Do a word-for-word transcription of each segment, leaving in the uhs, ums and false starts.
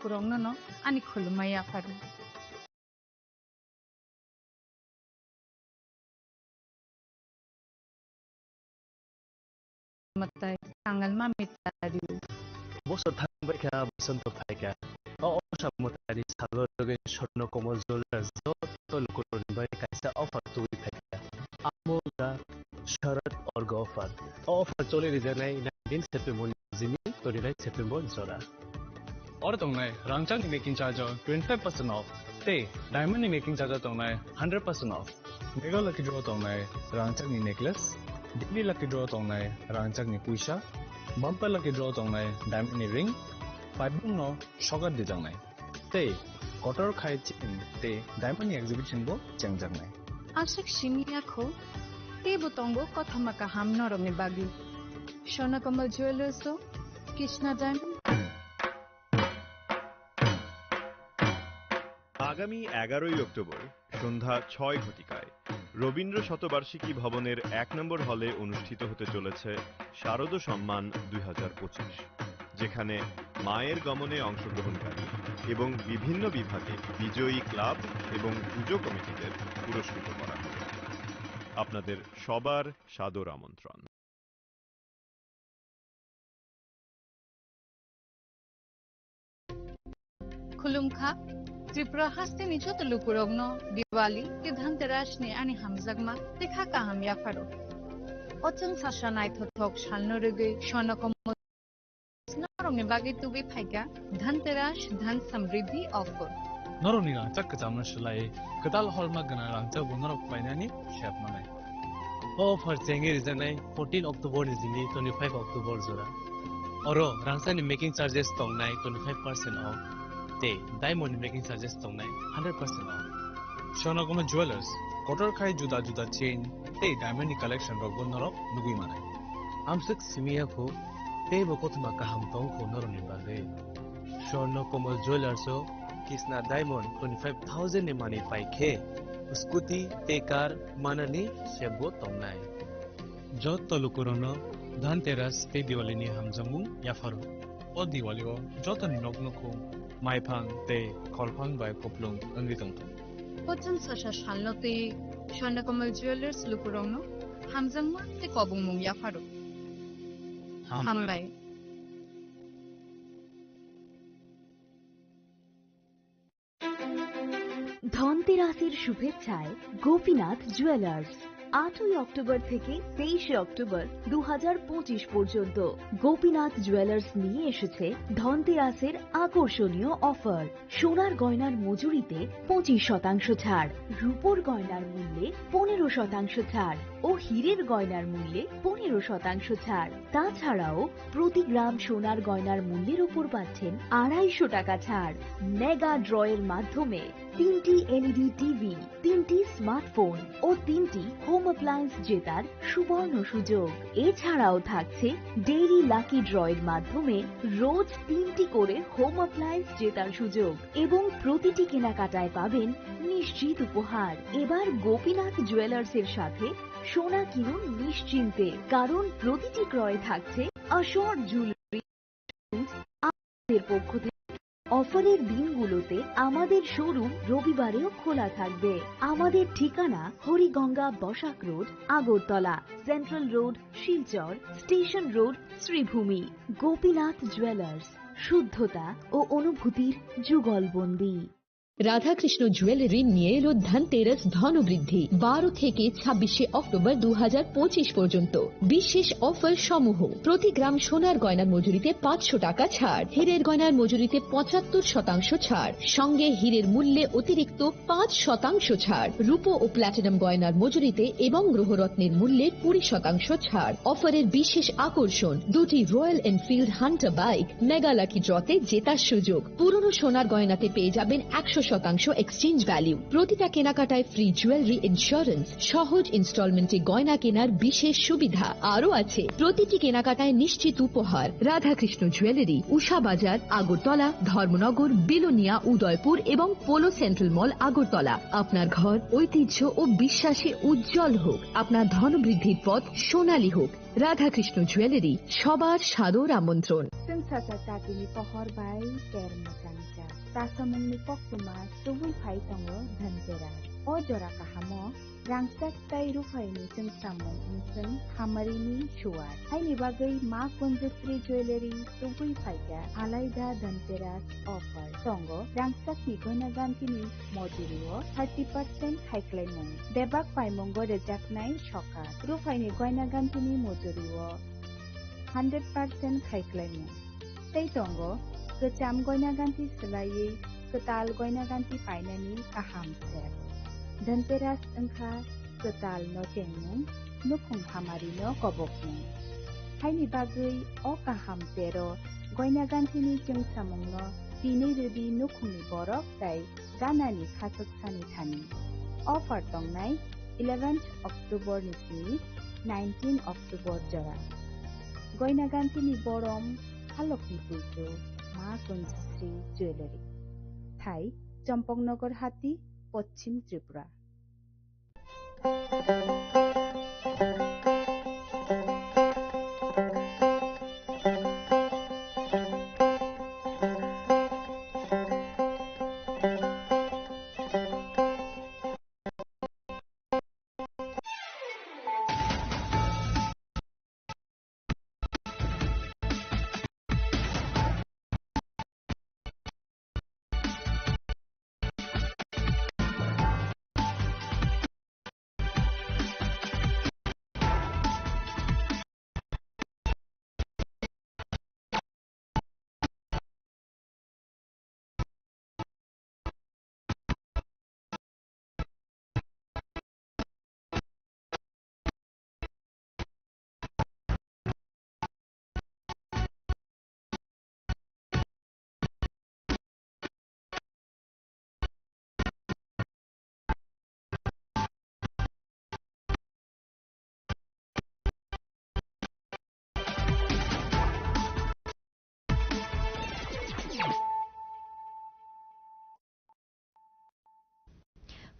Kurokno no ani khulumma yapharo. Mwtai, Kangalma Mitari. Bosor thangbaikha, bosonto phaikha. O osa mwtari salo rwgwi Swarno Komol Jewellers joto lukurokni bagwi kaisa offer tubui phaikha. Amul da Sharad Orga offer. O offer choli rijaknai nineteen September ni simi twenty-nine September jora. Oro tongnai rangchakni making charge o twenty-five percent off tei diamond ni making charge o tongnai hundred percent off. Mega Lucky Draw tongnai rangchakni necklace, Daily Lucky Draw tongnai rangchakni puisa, Bumper Lucky Draw tongnai diamond ni ring, paibung no sokat dijaknai. Tei kotor khai chain tei diamond ni exhibition bo chengjaknai. Aswk simi ya kho, teibo tongo kothoma kaham norokni bagwi. Swarno Komol Jewellers o Krishna Diamond. আগামী এগারোই অক্টোবর সন্ধ্যা ছয় ঘটিকায় রবীন্দ্র শতবার্ষিকী ভবনের এক নম্বর হলে অনুষ্ঠিত হতে চলেছে শারদ সম্মান দুই হাজার পঁচিশ, যেখানে মায়ের গমনে অংশগ্রহণকারী এবং বিভিন্ন বিভাগে বিজয়ী ক্লাব এবং পুজো কমিটিদের পুরস্কৃত করা হবে। আপনাদের সবার সাদর আমন্ত্রণ। Khulumkha, Tripura hasteni joto lukurokno Diwali tei Dhanteras ni ani hamjakma tei kha kaham yapharo. O chwng sasa naithothok salno rwgwi Swarno Komol norokni bagwi tubui phaikha Dhanteras Dhan Samriddhi offer. Norokni rangchak kwchamno swlaiwi kwtal holma gwnang rangchakbo norok painani sep manai. O offer chengwi rijaknai fourteen October ni simi twenty-five October jora. Oro rangchakni making charges tongnai twenty-five percent off tei diamond ni making charges tongnai hundred percent off. Swarno Komol Jewellers, kotor khai juda juda chain tei diamond ni collection rokbo norok nugwi manai. Amswk simi ya kho, teibo kothoma kaham tong kho norokni bagwi. Swarno Komol Jewellers o Kisna Diamond twenty-five thousand ni manwi pai khe, scooty tei car manani sep bo tongnai. Joto lukurokno Dhanteras tei Diwali ni hamjakmung yapharo. O Diwali o jotoni nok nukhung maiphang tei kholphang bai kupulung wngwi tongthung. Kochang sasa salno tei Swarno Komol Jewellers lukurokno hamjakma tei kobongmung yapharo. Ham- Hambai. ধনতেরাসের শুভেচ্ছায় গোপীনাথ জুয়েলার্স। আটই অক্টোবর থেকে তেইশে অক্টোবর দু হাজার পঁচিশ পর্যন্ত গোপীনাথ জুয়েলার্স নিয়ে এসেছে ধনতেরাসের আকর্ষণীয় অফার। সোনার গয়নার মজুরিতে পঁচিশ শতাংশ ছাড়, রূপোর গয়নার মূল্যে পনেরো শতাংশ ছাড় ও হীরের গয়নার মূল্যে পনেরো শতাংশ ছাড়। তাছাড়াও প্রতি গ্রাম সোনার গয়নার মূল্যের উপর পাচ্ছেন আড়াইশো টাকা ছাড়। মেগা ড্রয়ের মাধ্যমে তিনটি এলইডি টিভি, তিনটি স্মার্টফোন ও তিনটি হোম অ্যাপ্লায়েন্স জেতার সুবর্ণ সুযোগ। এছাড়াও থাকছে ডেইলি লাকি ড্রয়ের মাধ্যমে রোজ তিনটি করে হোম অ্যাপ্লায়েন্স জেতার সুযোগ এবং প্রতিটি কেনাকাটায় পাবেন নিশ্চিত উপহার। এবার গোপীনাথ জুয়েলার্সের সাথে সোনা কিনুন নিশ্চিন্তে, কারণ প্রতিটি ক্রয়ে থাকছে অ্যাশোর জুয়েলারি আমাদের পক্ষ থেকে। অফারের দিনগুলোতে আমাদের শোরুম রবিবারেও খোলা থাকবে। আমাদের ঠিকানা Hariganga Basak road, Agartala, central road, Silchar, station road, Sribhumi. Gopinath jewellers, শুদ্ধতা ও অনুভূতির যুগলবন্দী। রাধাকৃষ্ণ জুয়েলারি নিয়ে এলো ধনতেরাস ধনবৃদ্ধি, বারো থেকে ছাব্বিশে অক্টোবর দু হাজার পঁচিশ পর্যন্ত। বিশেষ অফার সমূহ: প্রতি গ্রাম সোনার গয়নার মজুরিতে পাঁচশো টাকা ছাড়, হীরের গয়নার মজুরিতে পঁচাত্তর শতাংশ ছাড়, সঙ্গে হীরের মূল্যে অতিরিক্ত পাঁচ শতাংশ ছাড়, রূপো ও প্ল্যাটিনাম গয়নার মজুরিতে এবং গ্রহরত্নের মূল্যে কুড়ি শতাংশ ছাড়। অফারের বিশেষ আকর্ষণ: দুটি royal Enfield Hunter bike, mega lucky ড্রতে জেতার সুযোগ। পুরনো সোনার গয়নাতে পেয়ে যাবেন একশো শতাংশ এক্সচেঞ্জ ভ্যালু। প্রতিটা কেনাকাটায় ফ্রি জুয়েলারি ইন্স্যুরেন্স, সহজ ইনস্টলমেন্টে গয়না কেনার বিশেষ সুবিধা। আরও আছে প্রতিটি কেনাকাটায় নিশ্চিত উপহার। রাধাকৃষ্ণ জুয়েলারি, উষা বাজার, আগরতলা, ধর্মনগর, বিলোনিয়া, উদয়পুর এবং পোলো সেন্ট্রাল মল, আগরতলা। আপনার ঘর ঐতিহ্য ও বিশ্বাসে উজ্জ্বল হোক, আপনার ধনবৃদ্ধির পথ সোনালী হোক। রাধাকৃষ্ণ জুয়েলারি, সবার সাদর আমন্ত্রণ। Chwng sacha chatini pohor bai ter mwchang cha. Chasamungni koktwma tubui phai tongo Dhanteras. O jora kahamo rangchak tei ruphaini chwngsamung wngchwng hamarini suwar. Haini bagwi Ma Kunjasri Jewellery tubui phaikha alaida Dhanteras offer. Tongo rangchakni goina gantini mojurio thirty percent khaiklaimung. Bebak paimungo rwjaknai sokat. Ruphaini goina gantini mojurio hundred percent khaiklaimung. Tei tongo kwcham goina ganti swlaiwi kwtal goina ganti painani kaham ser. Dhanteras wngkha kwtal no chengmung, nukhung hamari no kobokmung. Haini bagwi o kaham tero goina gantini chwngsamungno tini rwdi nukhungni borok tei ganani khachuksani thani. Offer tongnai eleventh October ni simi nineteen October jora. Goina gantini borom halokni puitu Ma Kunjasri Jewellery. Thai, Champaknagar Hati, Poschim Tripura.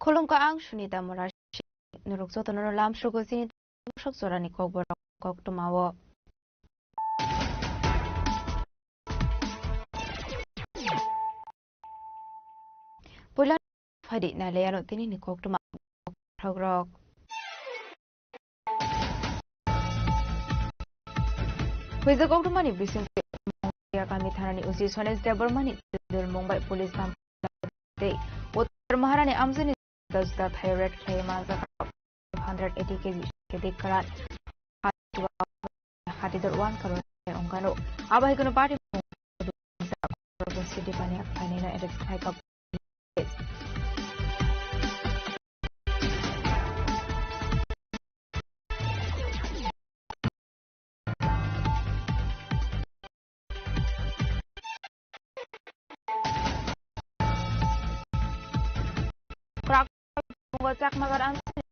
Khulumkha, ang Sunita Murasi. Norok jotono lamsogo chini sok jorani kokborok koktwmao. Puila phaidi nai le ano tinini koktwma thokrok. Huijak koktwmani bisingtwi Kami thanani O C Sonesh Debbarmani tundulmung bai police tei Uttar Maharani amchaini juda juda thaio raid khlaiwi manjak. Hundred eighty K G kedi kwran hati dor one crore wngkano. Abo hai kheno party city bani khlainino arrest khlaikha. Kwrak tongo Chakmagar amchaini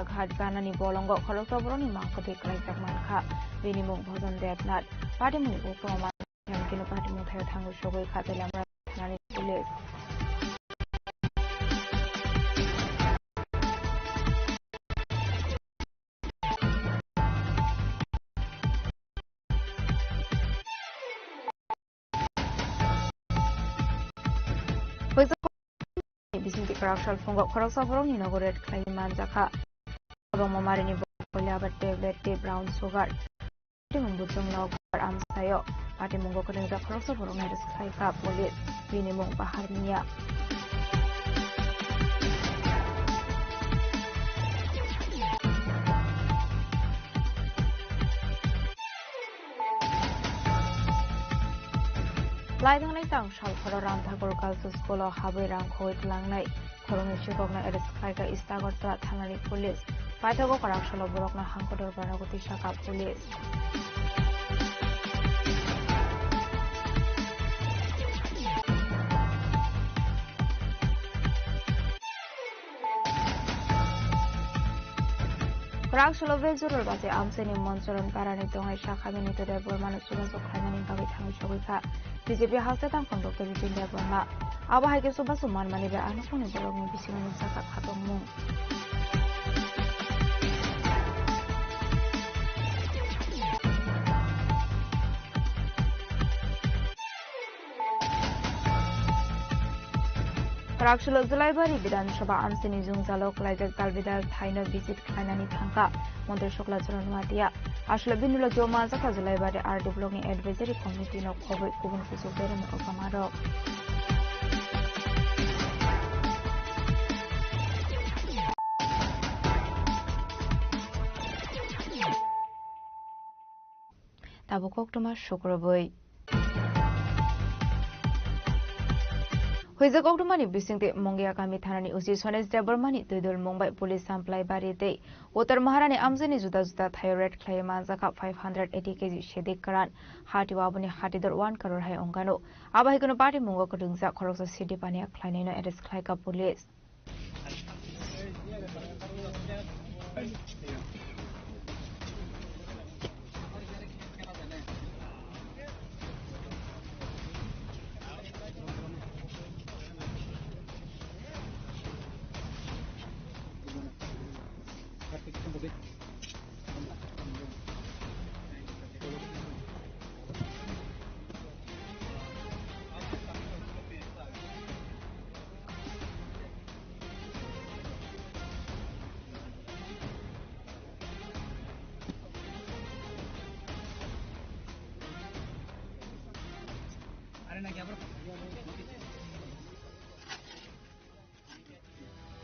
Ghat ganani bolongo khoroksa borokni mangkwthwi kwlaijak mankha. Bini mung Bhojon Debnath. Patimungni buphang Kino patimung thaio thangwi sogwi kha tei Lamra thanani police. Bisingtwi kwrak salphungo khoroksa borokni nogo raid khlaiwi manjakha. Kwbangma marini borok koila aba tablet tei brown sugar. Patimung buchung nok amsaio. Patimungo kwrwngjak khoroksa borokno arrest khlaikha police. Bini mung Bahar Miya. Lai thangnai tang salpharo Ramthakur Girls School o habwi rang khogwi tlangnai khoroknwi sikhokno arrest khlaikha East Agartala thanani police. Paithago kwrak salo borokno hangkhe dorbarno twi sakha police. Kwrak salo bejoror baje amchaini Monchoron parani tongnai sakhamini Today Bormano chubachu khlainani bagwi thangwi sogwi kha B J P haste tangkhung Doctor Jitendra Borma. Abo hai khe chubachu manmani bai ano phone borokni bisingo nukjakha khatungmung. Kwrak salo Julaibari Bidhan Sabha amchaini jwngjalo khlaijak dalbidal thaino visit khlainani thangkha Montri Sukla Choro Nuatia. Aswk bini ulo joma jakha Julaibari R D block ni advisory committee no khobwi kubun kuchuk beremni okma rok. Tabuk koktwma sukrubwi. Huijak koktwmani bisingtwi Mungia kami thanani O C Sonesh Debbarmani twidul mungbai police samplai bari tei Uttar Maharani amchaini juda juda thaio raid khlaiwi manjakha five hundred eighty K G sidik kwran. Hati o aboni hatidor one crore hai wngkano. Abo hai kheno party mungo kwrwngjak khoroksa sidik paniya khlainaino arrest khlaikha police.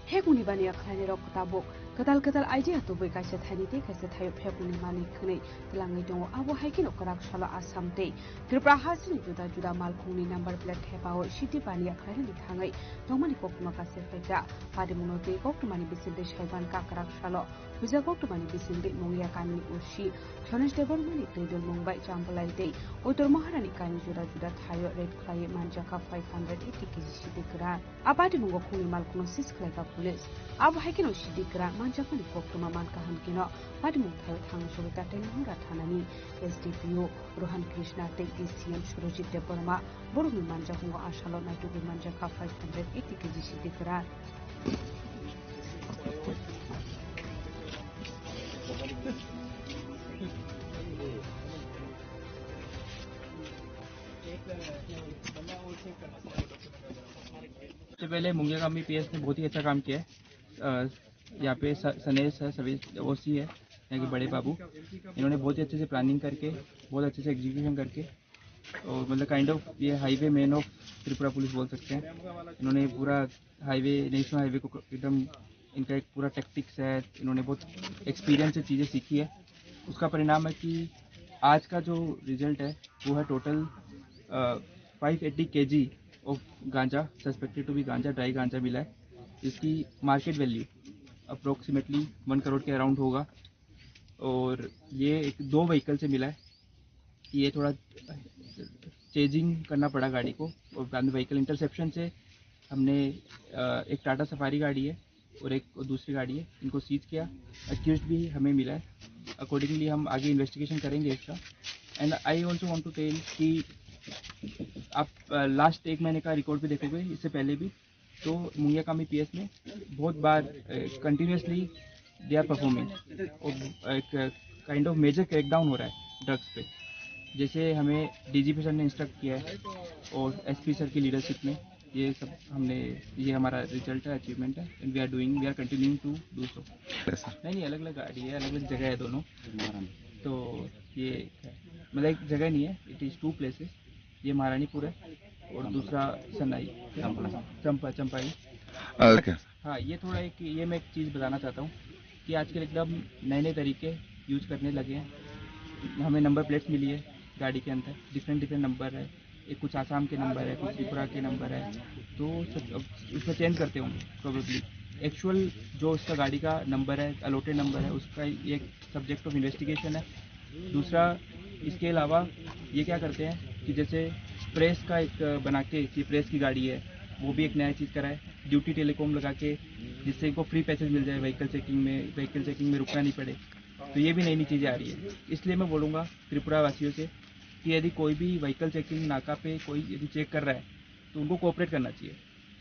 Hekuni baniya khlainai rok tabuk kwtal kwtal idea tubui kaisa thaini tei kaisa thaio phekuni malik hwnwi twlangwi tongo. Abo hai kheno kwrak salo Assam tei Tripura hasteni juda juda malkhungni number plate thepaui city baniya khlainani thangwi tongmani koktwma kaisa phaikha. Patimungno tei koktwmani bisingtwi saiman ka kwrak salo. Puja koktwmani bisingtwi Mungia kamini O C Sonesh Debbarmani twidul mungbai Champlai tei Uttar Maharani kami juda juda thaio raid khlaiwi manjakha five hundred eighty K G sidik kwran. A patimungo khungni malkhungno seize khlaikha police. Abo hai kheno sidik kwran manjakmani koktwma mankha hwn kheno patimung thaio thangwi sogwi Tatelamura thanani S D P O Rohan Krishna tei D C M Surojit Debbarma borokni manjakmungo a salo naitugwi manjakha five hundred eighty K G sidik kwran. सबसे पहले मुंगिया कामी पीएस ने बहुत ही अच्छा काम किया है। अ, यहाँ पे स-, सनेश है, सभी ओसी है, यहाँ के बड़े बाबू, इन्होंने बहुत ही अच्छे से प्लानिंग करके, बहुत अच्छे से एग्जीक्यूशन करके, और मतलब काइंड ऑफ ये हाईवे मैन ऑफ त्रिपुरा पुलिस बोल सकते हैं। इन्होंने पूरा हाईवे, नेशनल हाईवे को एकदम, इनका एक पूरा टैक्टिक्स है, इन्होंने बहुत एक्सपीरियंस से चीज़ें सीखी है। उसका परिणाम है कि आज का जो रिजल्ट है वो है टोटल, अ, five eighty K G of गांजा, suspected to be गांजा, ड्राई गांजा मिला है, जिसकी market value approximately one crore के अराउंड होगा। और ये एक दो व्हीकल से मिला है। ये थोड़ा चेजिंग करना पड़ा गाड़ी को, और बाद में व्हीकल इंटरसेप्शन से हमने, अ, एक टाटा सफारी गाड़ी है और एक दूसरी गाड़ी है, इनको सीज किया। अक्यूज्ड भी हमें मिला है, अकॉर्डिंगली हम आगे इन्वेस्टिगेशन करेंगे इसका। And I also want to tell कि आप, अ, लास्ट एक महीने का रिकॉर्ड भी देखोगे, इससे पहले भी तो मुंगिया कामी पीएस में बहुत बार, अ, continuously they are performing और एक काइंड ऑफ मेजर क्रैकडाउन हो रहा है ड्रग्स पे। जैसे हमें डीजीपी सर ने इंस्ट्रक्ट किया है और एसपी सर की लीडरशिप में ये सब हमने, ये हमारा रिजल्ट है, अचीवमेंट है, and we are doing, we are continuing to do so। नहीं, नहीं, अलग अलग गाड़ी है, अलग अलग जगह है दोनों। तो ये है, मतलब एक जगह नहीं है, it is two places। ये महारानीपुर है और दूसरा सनाई, चंपला। चंपा, चंपाई। ओके। हाँ, ये थोड़ा एक, ये मैं एक चीज़ बताना चाहता हूँ कि आजकल एकदम नए नए तरीके यूज़ करने लगे हैं। हमें नंबर प्लेट्स मिली है गाड़ी के अंदर, डिफरेंट डिफरेंट नंबर है, एक कुछ आसाम के नंबर है, कुछ त्रिपुरा के नंबर है, तो सब, अब उसमें चेंज करते होंगे प्रोबेबली। एक्चुअल जो उसका गाड़ी का नंबर है, अलॉटेड नंबर है, उसका ये एक सब्जेक्ट ऑफ इन्वेस्टिगेशन है। दूसरा, इसके अलावा ये क्या करते हैं कि जैसे प्रेस का एक बना के कि प्रेस की गाड़ी है, वो भी एक नया चीज़ करा है, ड्यूटी टेलीकॉम लगा के, जिससे इनको फ्री पैसेज मिल जाए व्हीकल चेकिंग में, व्हीकल चेकिंग में रुकना नहीं पड़े। तो ये भी नई नई चीज़ें आ रही है। इसलिए मैं बोलूँगा त्रिपुरा वासियों से कि यदि कोई भी व्हीकल चेकिंग नाका पे कोई यदि चेक कर रहा है, तो उनको कोऑपरेट करना चाहिए,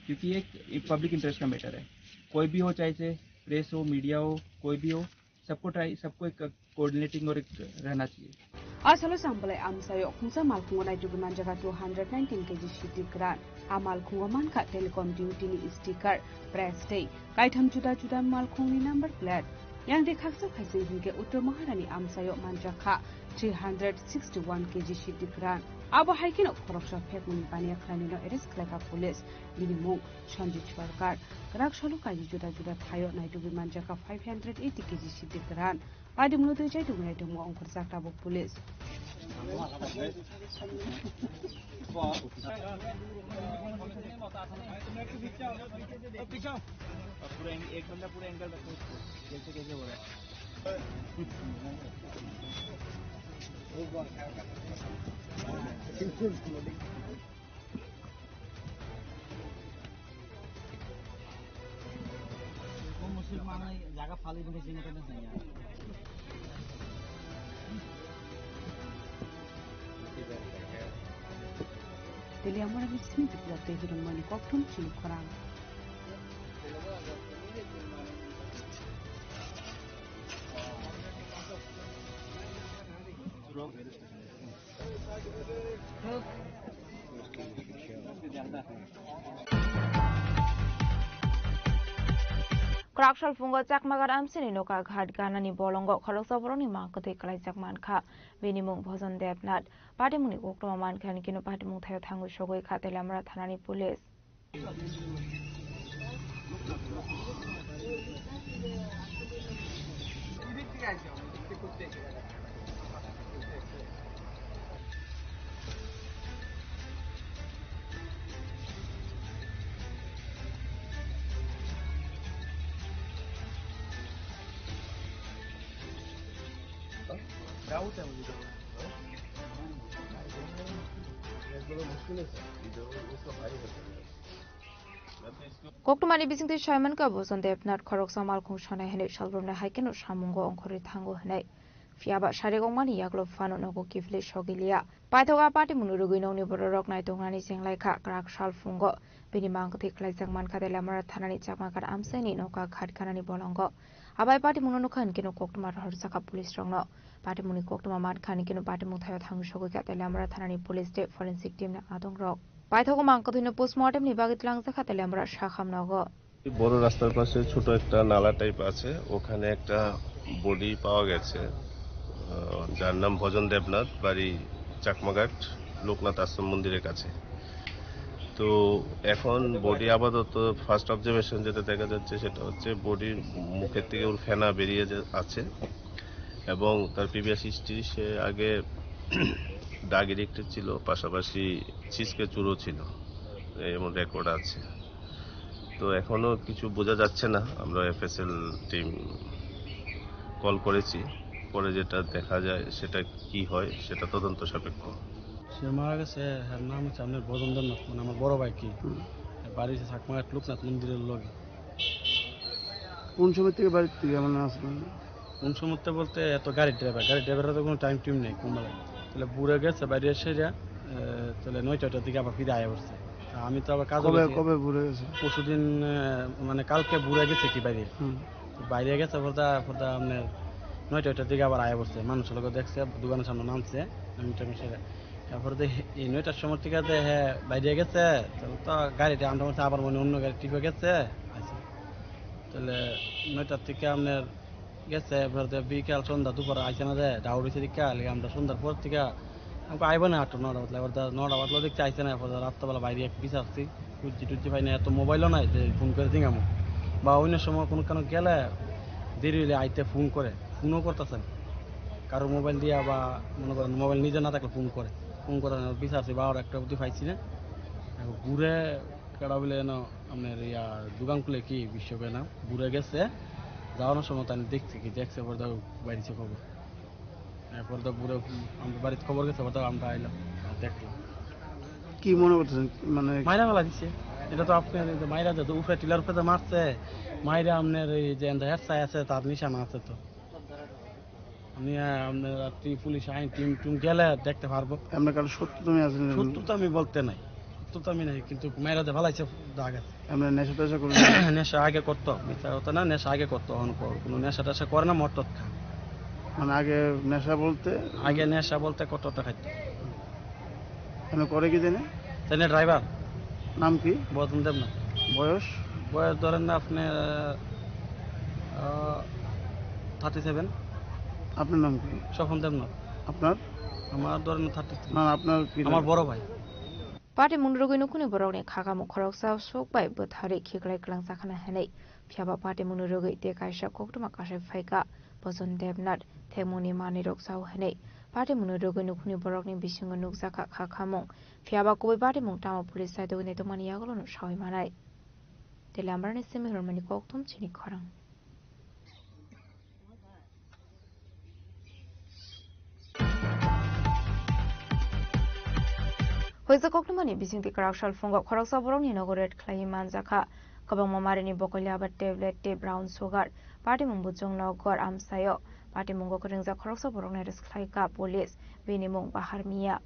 क्योंकि ये एक पब्लिक इंटरेस्ट का मैटर है। कोई भी हो, चाहे से प्रेस हो, मीडिया हो, कोई भी हो, सबको ट्राई, सबको एक कोऑर्डिनेटिंग और एक रहना चाहिए। Asalo sambalai amsayo khungsa malkhungo naitugwi manjaka two hundred nineteen K G sidi kwran. A malkhungo mankha telecom duty ni sticker, press tei kaitham juda juda malkhungni number plate. Yang de khaksa khaising hinkhe Uttor Maharani amsayo manjakha three hundred sixty one K G sidi kwran. Abo hai kheno khoroksa phekmani baniya khlainino arrest khlaikha police. Bini mung Sanjit Sarkar. Kwrak salo kaiji juda juda thaio naitugwi manjakha five hundred eighty K G sidi kwran. Padimungno twi chai tongwi nai tongo ongkhorjak tabuk police. पूरा एंग-, एक बंदा पूरा एंगल रखो इसको। कैसे, कैसे हो रहा है? वो मुश्किल माने जगह खाली नहीं है, नहीं है। Teliamura ni simi dukla tei hirwngmani kokthum chini khorang. Kwrak salphungo Chakmagar amsini nokha ghat ganani bolongo khoroksa borokni mang kwtwi kwlaijak mankha. Bini mung Bhojon Debnath. Patimungni koktwma mankha, hinkhe no patimung thaio thangwi sogwi kha Teliamura thanani police. Koktwmani bisingtwi saimankha Bhojon Debnath khoroksa malkhung sonai hwnwi salbrumni hai kheno samungo ongkhorwi thango hwnwi. Phiyaba sarik wngmani yagulo phano nogo kiphilwi sogwi liya. Paithak a patimungni rwgwi nokni bororok naituknani chenglaikha kwrak salphungo. Bini mang kwthwi kwlaijak mankha Teliamura thanani Chakmagar amchaini nokha ghat ganani bolongo. Abai patimungno nukha hinkhe no koktwma rohorjakha police rokno. Patimungni koktwma mankha hinkhe no patimung thaio thangwi sogwi kha Teliamura thanani police tei forensic team ni adongrok. Paithago mang kwthwino postmortem ni bagwi twlangjakha Teliamura sakham nogo. বড় রাস্তার পাশে ছোট একটা নালা টাইপ আছে, ওখানে একটা বডি পাওয়া গেছে, আহ, যার নাম ভজন দেবনাথ, বাড়ি চাকমাঘাট, লোকনাথ আশ্রম মন্দিরের কাছে। তো এখন বডি আপাতত ফার্স্ট অবজারভেশন যেটা দেখা যাচ্ছে সেটা হচ্ছে বডির মুখের থেকে ওর ফেনা বেরিয়ে যে-, আছে এবং তার প্রিভিয়াস হিস্ট্রি, সে আগে ড্রাগ এডিক্টেড ছিল, পাশাপাশি ছিচকে চুরও ছিল, এমন রেকর্ড আছে। তো এখনও কিছু বোঝা যাচ্ছে না। আমরা এফএসএল টিম কল করেছি, পরে যেটা দেখা যায় সেটা কি হয় সেটা তদন্ত সাপেক্ষ। সে মারা গেছে, এর নাম হচ্ছে আপনার ভজন দেবনাথ, মানে আমার বড় ভাই কি। হুম। বাড়ি হচ্ছে চাকমা লোকনাথ মন্দিরের লগে। কোন সময় থেকে বাড়ির থেকে মানে আসবেন? কোন সময় বলতে এত গাড়ির ড্রাইভার, গাড়ির ড্রাইভাররা তো কোনো টাইম টুইম নেই, কোন বেলায়। তাহলে বুড়ে গেছে বাইরে এসে যা, এ, তাহলে নয়টা ওইটার দিকে আবার ফিরে আয়া পড়ছে। তা আমি তো আবার কাজে কবে, গেছি। কবে বুড়ে গেছে? পরশুদিন, এ, মানে কালকে বুড়ে গেছে কি বাইরে। হুম। তো বাইরে গেছে পর্দা, পর্দা আপনার নয়টা ওইটার দিকে আবার আয়া পড়ছে। মানুষের লোক দেখছে, দোকানের সামনে নামছে, আমি টাইম সেরে। তারপরে তো এই নয়টার সময় ঠিক আছে, হ্যাঁ, বাইরে গেছে, তো, তো গাড়িটা আমরা বলছি আবার মনে হয় অন্য গাড়ি টিপে গেছে, আচ্ছা। তাহলে নয়টার থেকে আপনার গেছে, এরপর তো বিকাল, সন্ধ্যা, দুপুর আইছে না রে, ডাউট হইছে দিকে, আলে আমরা সন্ধ্যার পর থেকে আমাকে আইবো না আটটা, নটা বাজলে, এবার তো নটা বাজলো দেখছি আইছে না, এরপর তো রাত্রেবেলা বাইরে এক বিচারছি, খুঁজছি টুজছি পাই না, এত মোবাইলও নাই যে ফোন করে জিঙামো, বা অন্য সময় কোনো কেন গেলে দেরি হইলে আইতে ফোন করে, ফোনও করতেছে না, কারো মোবাইল দিয়া বা মনে করেন মোবাইল নিজে না থাকলে ফোন করে, ফোন করে না, বিচারছি বারোটা একটা অবধি পাইছি না, এখন ঘুরে কেডা বলে এনো আপনার ইয়া দোকান খুলে কি বিশ্ব না ঘুরে গেছে, যাওয়ানোর সময় তো আমি দেখছি কি দেখছে পরে তো বাইরেছে খবর, এরপর তো পুরো আমরা বাড়িতে খবর গেছে, পরে তো আমরা আইলাম, আর দেখলাম। কি মনে করতেছেন? মানে মাইরা ফেলা দিছে। এটা তো আপনার এই যে মাইরা যে উপরে টিলার উপরে যে মারছে, মাইরা আপনার এই যে এন্ড হেড সাই আছে, তার নিশানা আছে তো। আপনি, আহ, আপনার আর টি-, পুলিশ আইন টিম টিম গেলে দেখতে পারবো। আপনার কারো শত্রুতা আমি আছেন? শত্রুতা আমি বলতে নাই, শত্রুতা আমি নাই, কিন্তু মাইরা যে ভালাইছে দাগ আছে। আপনার নেশা টেশা করেন? নেশা আগে করতো, মিথ্যা কথা না, নেশা আগে করতো, এখন কো-, কোনো নেশা টেশা করে না, মদ টদ খায়। মানে আগে নেশা বলতে? আগে নেশা বলতে কতটা খাইতো। এমনি করে কি জানে? তাই না ড্রাইভার। নাম কি? বদন দেবনাথ। বয়স? বয়স ধরেন না আপনি, আহ, থার্টি সেভেন। আপনার নাম কি? স্বপন দেবনাথ। আপনার? আমার ধরেন থার্টি থ্রি। না, আপনার কি আমার লাগে? বড় ভাই। Patimungni rwgwi nukhungni borokni khakamung khoroksa sok bai bwtharwi khiklai kwlangjakha hwnwi. Phiyaba patimungni rwgwi tei kaisa koktwma kasai phaikha, Bojon Debnath thekmungni manwirok chao hwnwi. Patimungni rwgwi nukhungni borokni bisingo nukjakha khakamung. Phiyaba kubui patimung tamo police saidogo naitukmani yagulono sawi manai. Tei Lambarni simi hwnmani kokthum chini khorang. Hoisa koktwmani bisingtwi kwrak sal phungo khoroksa borokni nogo raid khlaiwi manjakha. Kwbangma marini bokolia ba tablet tei brown sugar, patimung buchung nokgor amsaio. Patimungo kwrwngjak khoroksa borokno arrest khlaikha police, bini mung Bahar Miya.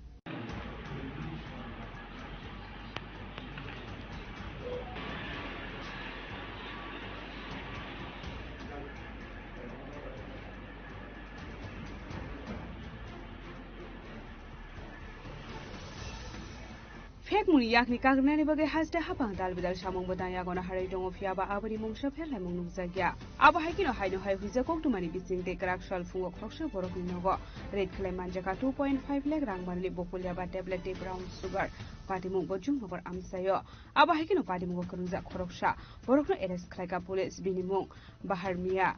Phekmungni yakni kagrwnani bagwi haste haphang dalbidal samungbo tang yagono harwi tongo, phiyaba aboni mungsa pherlaimung nukjakya. Abo hai kheno haino hai huijak koktwmani bisingtwi kwrak sal phungo khoroksa borokni nogo raid khlai manjakha two point five lakh rang manwi bokolia ba tablet tei brown sugar, patimung bo Jumnogor amsaio. Abo hai kheno patimungo kwrwngjak khoroksa borokno arrest khlaikha police, bini mung Bahar Miya.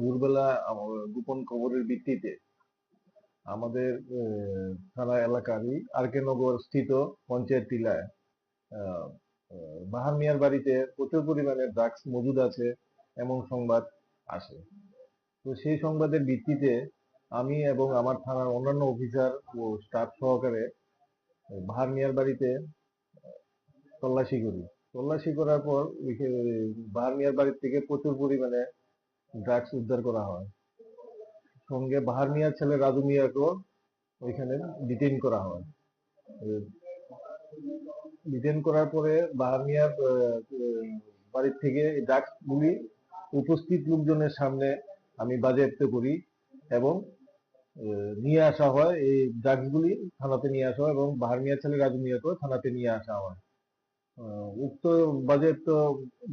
ভোরবেলা আম-, গোপন খবরের ভিত্তিতে আমাদের, আহ, থানা এলাকারই আর কে নগর স্থিত পঞ্চায়েত টিলায়, আহ, আহ, বাহার মিয়ার বাড়িতে প্রচুর পরিমাণে ড্রাগস মজুদ আছে এমন সংবাদ আসে। তো সেই সংবাদের ভিত্তিতে আমি এবং আমার থানার অন্যান্য অফিসার ও স্টাফ সহকারে বাহার মিয়ার বাড়িতে তল্লাশি করি। তল্লাশি করার পর ওই যে বাহার মিয়ার বাড়ি থেকে প্রচুর পরিমাণে ড্রাগস উদ্ধার করা হয়। সঙ্গে বাহার মিয়ার ছেলে রাজু মিয়াকেও ওইখানে ডিটেইন করা হয়। ডিটেইন করার পরে বাহার মিয়ার, আহ, বাড়ির থেকে এই ড্রাগসগুলি উপস্থিত লোকজনের সামনে আমি বাজেয়াপ্ত করি এবং, আহ, নিয়ে আসা হয়। এই ড্রাগসগুলি থানাতে নিয়ে আসা হয় এবং বাহার মিয়ার ছেলে রাজু মিয়াকেও থানাতে নিয়ে আসা হয়। আহ, উক্ত বাজেয়াপ্ত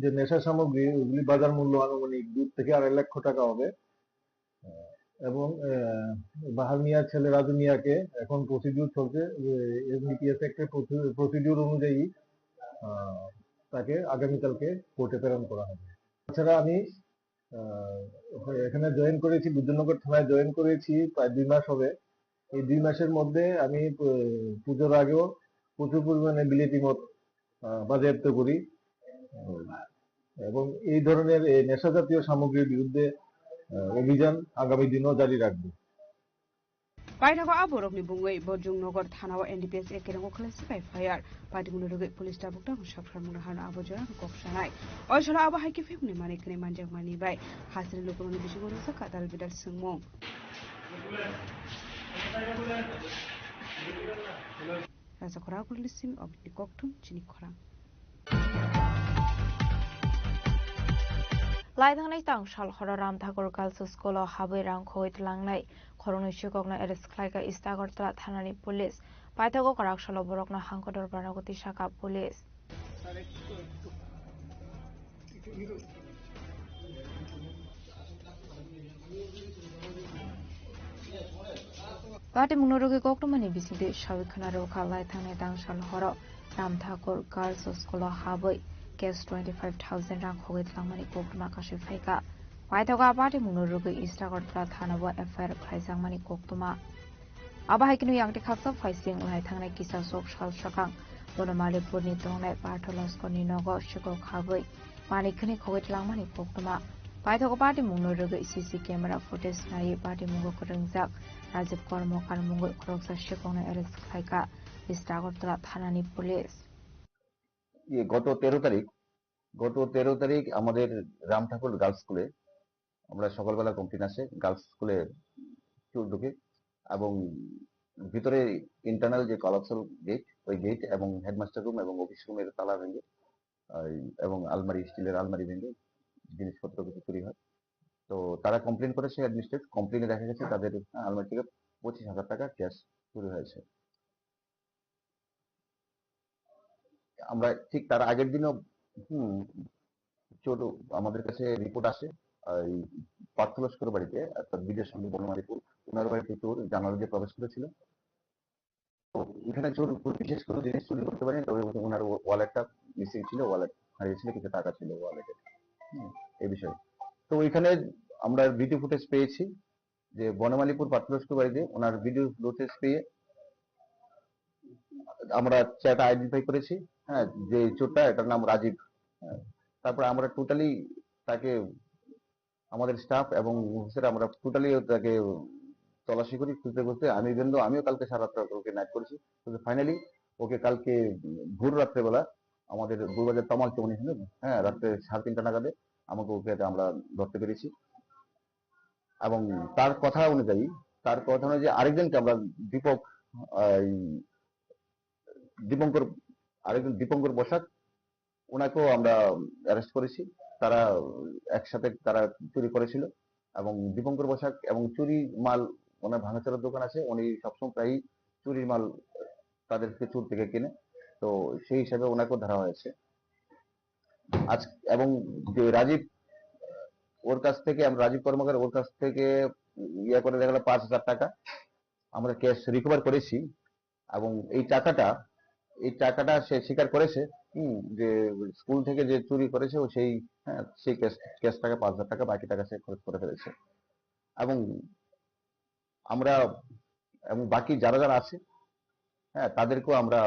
যে নেশা সামগ্রী, ওগুলি বাজার মূল্য আনুমানিক দুই থেকে আড়াই লক্ষ টাকা হবে। আহ, এবং, আহ, বাহার মিয়ার ছেলে রাজু মিয়াকে এখন প্রসিডিউর চলছে, এনডিপিএস অ্যাক্টের প্রসি-, প্রসিডিউর অনুযায়ী, আহ, তাকে আগামীকালকে কোর্টে প্রেরণ করা হবে। তাছাড়া আমি, আহ, এখানে জয়েন করেছি, বিদ্যুৎনগর থানায় জয়েন করেছি প্রায় দুই মাস হবে। এই দুই মাসের মধ্যে আমি, আহ, পুজোর আগেও প্রচুর পরিমাণে বিলেতি মদ, আহ, বাজেয়াপ্ত করি। উম, এবং এই ধরনের এই নেশা জাতীয় সামগ্রীর বিরুদ্ধে, আহ, অভিযান আগামী দিনও জারি রাখবো। Paithago a borokni bungwi Bojong Nogor thanao N D P S A kerango khlai sipai fire. Patimungni rwgwi police tabuk tabuk sakharmungno hano abo jorano kok sanai. Oi salo abo hai khe phekmani manwi kwnwi manjakmani bai hasini lukurokni bisingo rwjak kadal bidal swngmung. Raja Khorang Agulni simi Obini Kokthum chini khorang. Laithangnai tang sal horo Ram Thakur Girls School o habwi rang khogwi tlangnai khoroknwi sikokno arrest khlaikha East Agartala thanani police. Paithago kwrak salo borokno hangkhe dorbarno tisakha police. Patimungno rwgwi koktwmani bisingtwi sawi khwna rwkha laithangnai tang sal horo Ram Thakur Girls School o habwi cash twenty five thousand rang khogwi tlangmani koktwma kasui phaikha. Paithago a patimungno rwgwi East Agartala thanao F I R khlaijakmani koktwma. Abo hai kheno yang tei khaksa phaising lai thangnai kisa sok sal swkang bono Malipurni tongnai Partho Loskorni nogo sikok habwi manwi khwnwi khogwi tlangmani koktwma. Paithago patimungno rwgwi C C camera footage naiwi patimungno kwrwngjak Rajiv Kormokar mungwi khoroksa sikhokno arrest khlaikha East Agartala thanani police. ইয়ে, গত তেরো তারিখ, গত তেরো তারিখ আমাদের রাম ঠাকুর গার্লস স্কুলে আমরা সকালবেলা কমপ্লেন আসে গার্লস স্কুলে চুর ঢুকে এবং ভিতরে ইন্টারনাল যে কলাপসল গেট, ওই গেট এবং হেডমাস্টার রুম এবং অফিস রুমের তালা ভেঙে, এই, এবং আলমারি, স্টিলের আলমারি ভেঙে জিনিসপত্র কিছু চুরি হয়। তো তারা কমপ্লেন করেছে, অ্যাডমিনিস্ট্রেট কমপ্লেনে দেখা গেছে তাদের আলমারি থেকে পঁচিশ হাজার টাকা ক্যাশ চুরি হয়েছে। আমরা ঠিক তার আগের দিনও, হুম, চোর, আমাদের কাছে রিপোর্ট আসে, এই পার্থ লস্কর বাড়িতে, অর্থাৎ বিদেশ সঙ্গে বনমালীপুর, ওনার বাড়িতে চোর জানালা দিয়ে প্রবেশ করেছিল। তো এখানে চোর কোনো বিশেষ কোনো জিনিস চুরি করতে পারেনি, তবে ওনার ওয়া-, ওয়ালেটটা মিসিং ছিল, ওয়ালেট হারিয়েছিল, কিছু টাকা ছিল ওয়ালেটে। হুম, এই বিষয়ে। তো ওইখানে আমরা ভিডিও ফুটেজ পেয়েছি যে বনমালীপুর পার্থ লস্কর বাড়িতে ওনার ভিডিও ফুটেজ পেয়ে আমরা চেহারাটা আইডেন্টিফাই করেছি, হ্যাঁ, যে চোরটা, এটার নাম রাজীব। হ্যাঁ, তারপরে আমরা টোটালি তাকে, আমাদের স্টাফ এবং অফিসার, আমরা টোটালি তাকে তল্লাশি করি, খুঁজতে খুঁজতে আমি, ইভেন দো আমিও কালকে সারা রাত্র ওকে নাইট করেছি, কিন্তু ফাইনালি ওকে কালকে ভোর রাত্রেবেলা আমাদের বউবাজার তমাল চৌনি, হ্যাঁ, রাত্রে সাড়ে তিনটা নাগাদে আমাকে, ওকে আমরা ধরতে পেরেছি। এবং তার কথা অনুযায়ী, তার কথা অনুযায়ী আরেকজনকে আমরা, দীপক, আহ, এই দীপঙ্কর, আরেকজন দীপঙ্কর বসাক, ওনাকেও আমরা অ্যারেস্ট করেছি। তারা একসাথে তারা চুরি করেছিল এবং দীপঙ্কর বসাক এবং চুরি মাল, ওনার ভাঙাচোরার দোকান আছে, উনি সবসময় প্রায়ই চুরির মাল তাদেরকে চুর থেকে কিনে, তো সেই হিসাবে ওনাকেও ধরা হয়েছে। আজ এবং যে রাজীব, ওর কাছ থেকে আমরা, রাজীব কর্মকার, ওর কাছ থেকে ইয়ে করে দেখা গেল পাঁচ হাজার টাকা আমরা ক্যাশ রিকভার করেছি। এবং এই টাকাটা, এই টাকাটা সে স্বীকার করেছে, হুম, যে স্কুল থেকে যে চুরি করেছে ও সেই, হ্যাঁ, সেই ক্যাশ, ক্যাশ টাকা পাঁচ হাজার টাকা, বাকি টাকা সে খরচ করে ফেলেছে। এবং আমরা, এবং বাকি যারা যারা আছে, হ্যাঁ, তাদেরকেও আমরা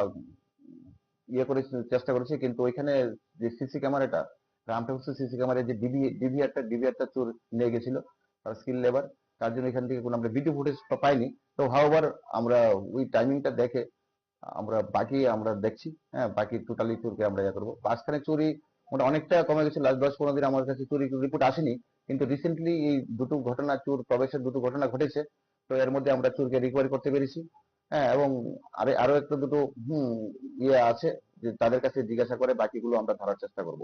ইয়ে করে চেষ্টা করেছি, কিন্তু ওইখানে যে সিসি ক্যামেরাটা, রামঠাকুর সিসি ক্যামেরা যে ডিভি, ডিভিআরটা, ডিভিআরটা চোর নিয়ে গেছিল, তার স্কিল লেবার, তার জন্য এখান থেকে কোনো আমরা ভিডিও ফুটেজ পাইনি। তো হাওভার আমরা ওই টাইমিংটা দেখে আমরা বাকি আমরা দেখছি, হ্যাঁ, বাকি টোটালি চোরকে আমরা ইয়ে করবো। মাঝখানে চুরি মোটা অনেকটা কমে গেছে, লাস্ট দশ পনেরো দিন আমার কাছে চুরি রিপোর্ট আসেনি, কিন্তু রিসেন্টলি এই দুটো ঘটনা, চোর প্রবেশের দুটো ঘটনা ঘটেছে, তো এর মধ্যে আমরা চোরকে রিকভারি করতে পেরেছি। হ্যাঁ, এবং আরে-, আরো একটা দুটো, হুম, ইয়ে আছে যে তাদের কাছে জিজ্ঞাসা করে বাকিগুলো আমরা ধরার চেষ্টা করব।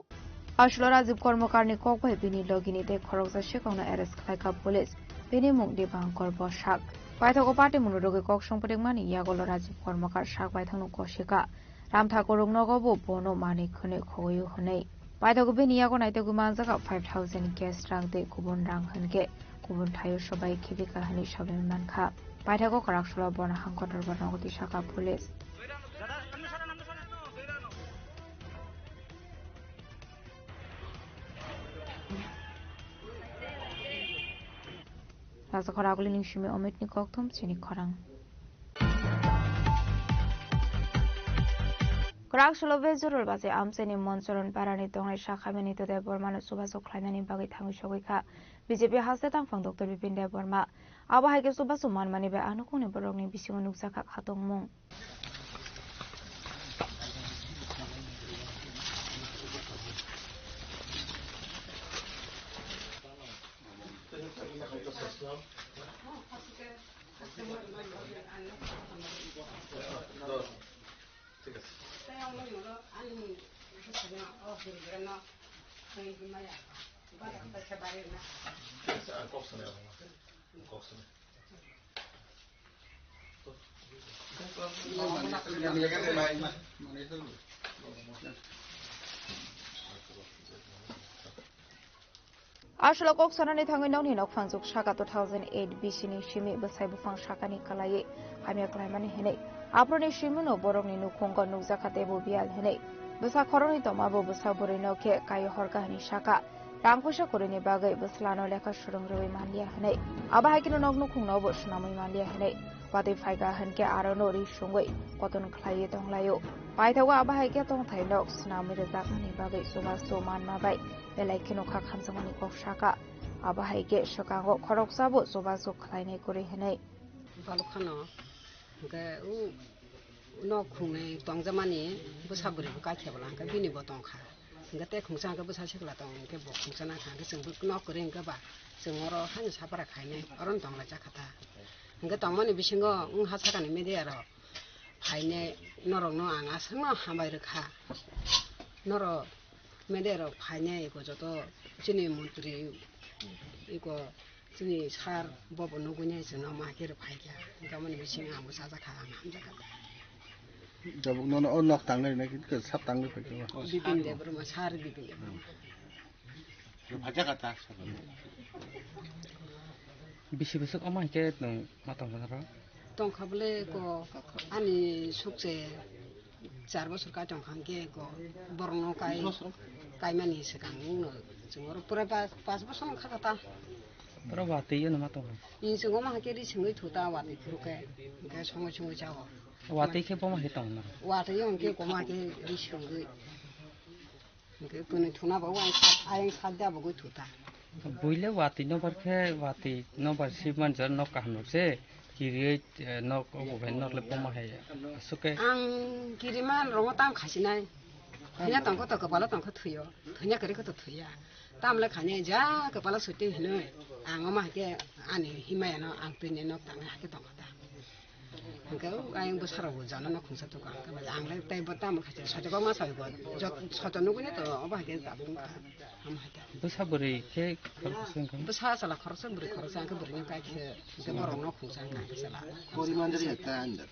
Aswk o Rajiv Kormokarni kok bai bini logini tei khoroksa sikhokno arrest khlaikha police. Bini mung Dipankor Bosak. Paithago patimungno rwgwi kok songphrikmani yagulo Rajiv Kormokar sak baithangno kosikha. Ramthakur rwngnogo bo bono manwi khwnwi khogwi-o hwnwi. Paithago bini yago naitugwi manjakha five thousand cash rang tei kubun rang hwnkhe kubun thaio sobai khibika hwnwi sabai mankha. Paithago kwraksalo bono hang kotor bo nogo twi sakha police. Rasa khoraguli ning simi Omitni kokthum chini khorang. Kwraksalo Bejorol baje amchaini Monchoron parani tongnai sakhaimani Nitya Debbarmano chubachu khlainani bagwi thangwi sogwi kha B J P haste tangphang Doctor Bipin Debbarma. Abo hai khe chubachu manmani bai anukungni borokni bisingo nukjakha khatungmung. Aswk o kok sanani thangwi nokni nokphang juk saka two thousand eight bisini simi bwsai buphang sakani kwlaiwi hamya kwlaimani hwnwi. Aphuruni simino borokni nukhungo nukjakha teibo biyal hwnwi. Bwsa khoroknwi tongmabo bwsa bwrwino khe kaio horkha hwnwi sakha. Rang puisa kwrwini bagwi bwslano lekha swrwng rwui manliya hwnwi. Abo hai kheno nok nukhungnobo swnamwi manliya hwnwi. Watwi phaikha hwnkhe arono ri sungwi koton khlaiwi tonglaio. Paithago abo hai khe tongthai nok swnamwi rwjaknani bagwi chubachu manma bai belai kheno kha khamjakmani kok sakha. Abo hai khe swkango khoroksa bo chubachu khlainai kwrwi hwnwi. Balok khano hwnkhe o nok khungnwi tongjakmani bwsa bwrwi bo kaikhe bwla hwnkhe bini bo tongkha. Hwnkhe tei khungsa hwnkhe bwsa sikla tong hwnkhe bo khungsa nangkha hwnkhe chwng bo nok kwrwi hwnkhe ba chwng oro haino sapra khainai oro tonglaijak kha ta. Hwnkhe tongmani bisingo wng ha sakani media rok phainai norokno ang aswkno hambai rwkha. Norok media rok phainai eko joto chini montri eko chini sir bobo nugui nai chwngno ma khe rw phaikha. Hwnkhe aboni bisingo ang bwsa jakha ang hamjakha. Tabuk nono o nok tangnai nai khe sap tangwi phaikha. Bipin Debbarma, sir Bipin Debbarma. Bisi bwswk omo hai khe nwng ma tongkha oro? Tongkha bwle ko ani sukse char bosor kai tongkha hwnkhe ko borokno kai kaimani swkang wngno chwng oro purai pas, pas bosor wngkha kha ta. Oro watwi eno ma tongkha? Ni chwng omo hai khe ri swngwi thu ta watwi phuru khe hwnkhe songwi songwi chao. Watwi khe bo ma khe tong na? Watwi hwnkhe ko ma khe ri swngwi. Hwnkhe kwnwi thuna bo ayang sa-, ayang sakda bo gwi thuta. Buile watwi nobar khe watwi nobar sibman jor nok kaham rok se kiriwi, eh, nok obo bai nok le boma hai aswk khe. Ang kiriman rongo tam khasinai. Thwina tongkho to kwpalo tongkho thwiyo. Thwina kwrwi kho to thwiya. Tamle khani ja kwpalo suti hinwi. Ang omo hai khe ani himaya no ang twini nok tangnai hai khe tongkho ta. Hwnkhe o ayang bwsarok bo jana no khungsa tuka hwnkhe bai ang le tei bo tamo khaisa soitok ma soi bo jot soitok nugui ne to obo hai khe tabuk wngkha. Omo hai khe. Bwsa bwrwi khe khoroksa wngkha? Bwsa chwla khoroksa bwrwi khoroksa hwnkhe bwrwi no kai khe hwnkhe borok no khungsa wngkha hwnkhe chwla. Poriman jani ekta andar.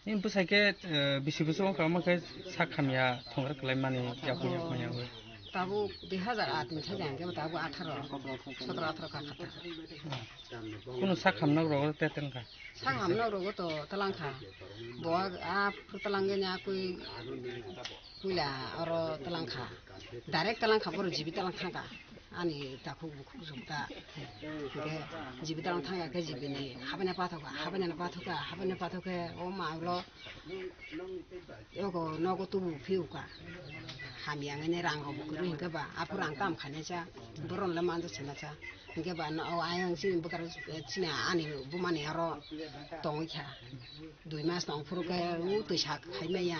Ni bwsai khe, eh, bisi bwswk wngkha omo khe sak hamya thwngrak kwlai mani yakung yakung ya wi. Tabuk dui hazar aat ni sajak hwnkhe tabuk atharo, sotoro atharo kha kha ta. Kunu sak hamnok rogo te tengkha. Sak hamnok rogo to talang kha. Bo a, a phuru talang gani a kui puila oro talang kha. Direct talang kha, boro jibi talang thangkha. Ani takhuk bukhuk jokta. Hwnkhe jibi talang thangkha khe jibi ni habani pathoka, habani pathoka, habani pathoke o ma ulo eko nogo tubu phiuka. Hamya ngani rang rok bukhuk hwnkhe ba aphuru ang tam khainai cha. Boron le manja sina cha. Hwnkhe ba no, o ayang chini bwkar, chini ani bumani aro tongwi kha. Dui mas tong phuru khe u twisa khai maya.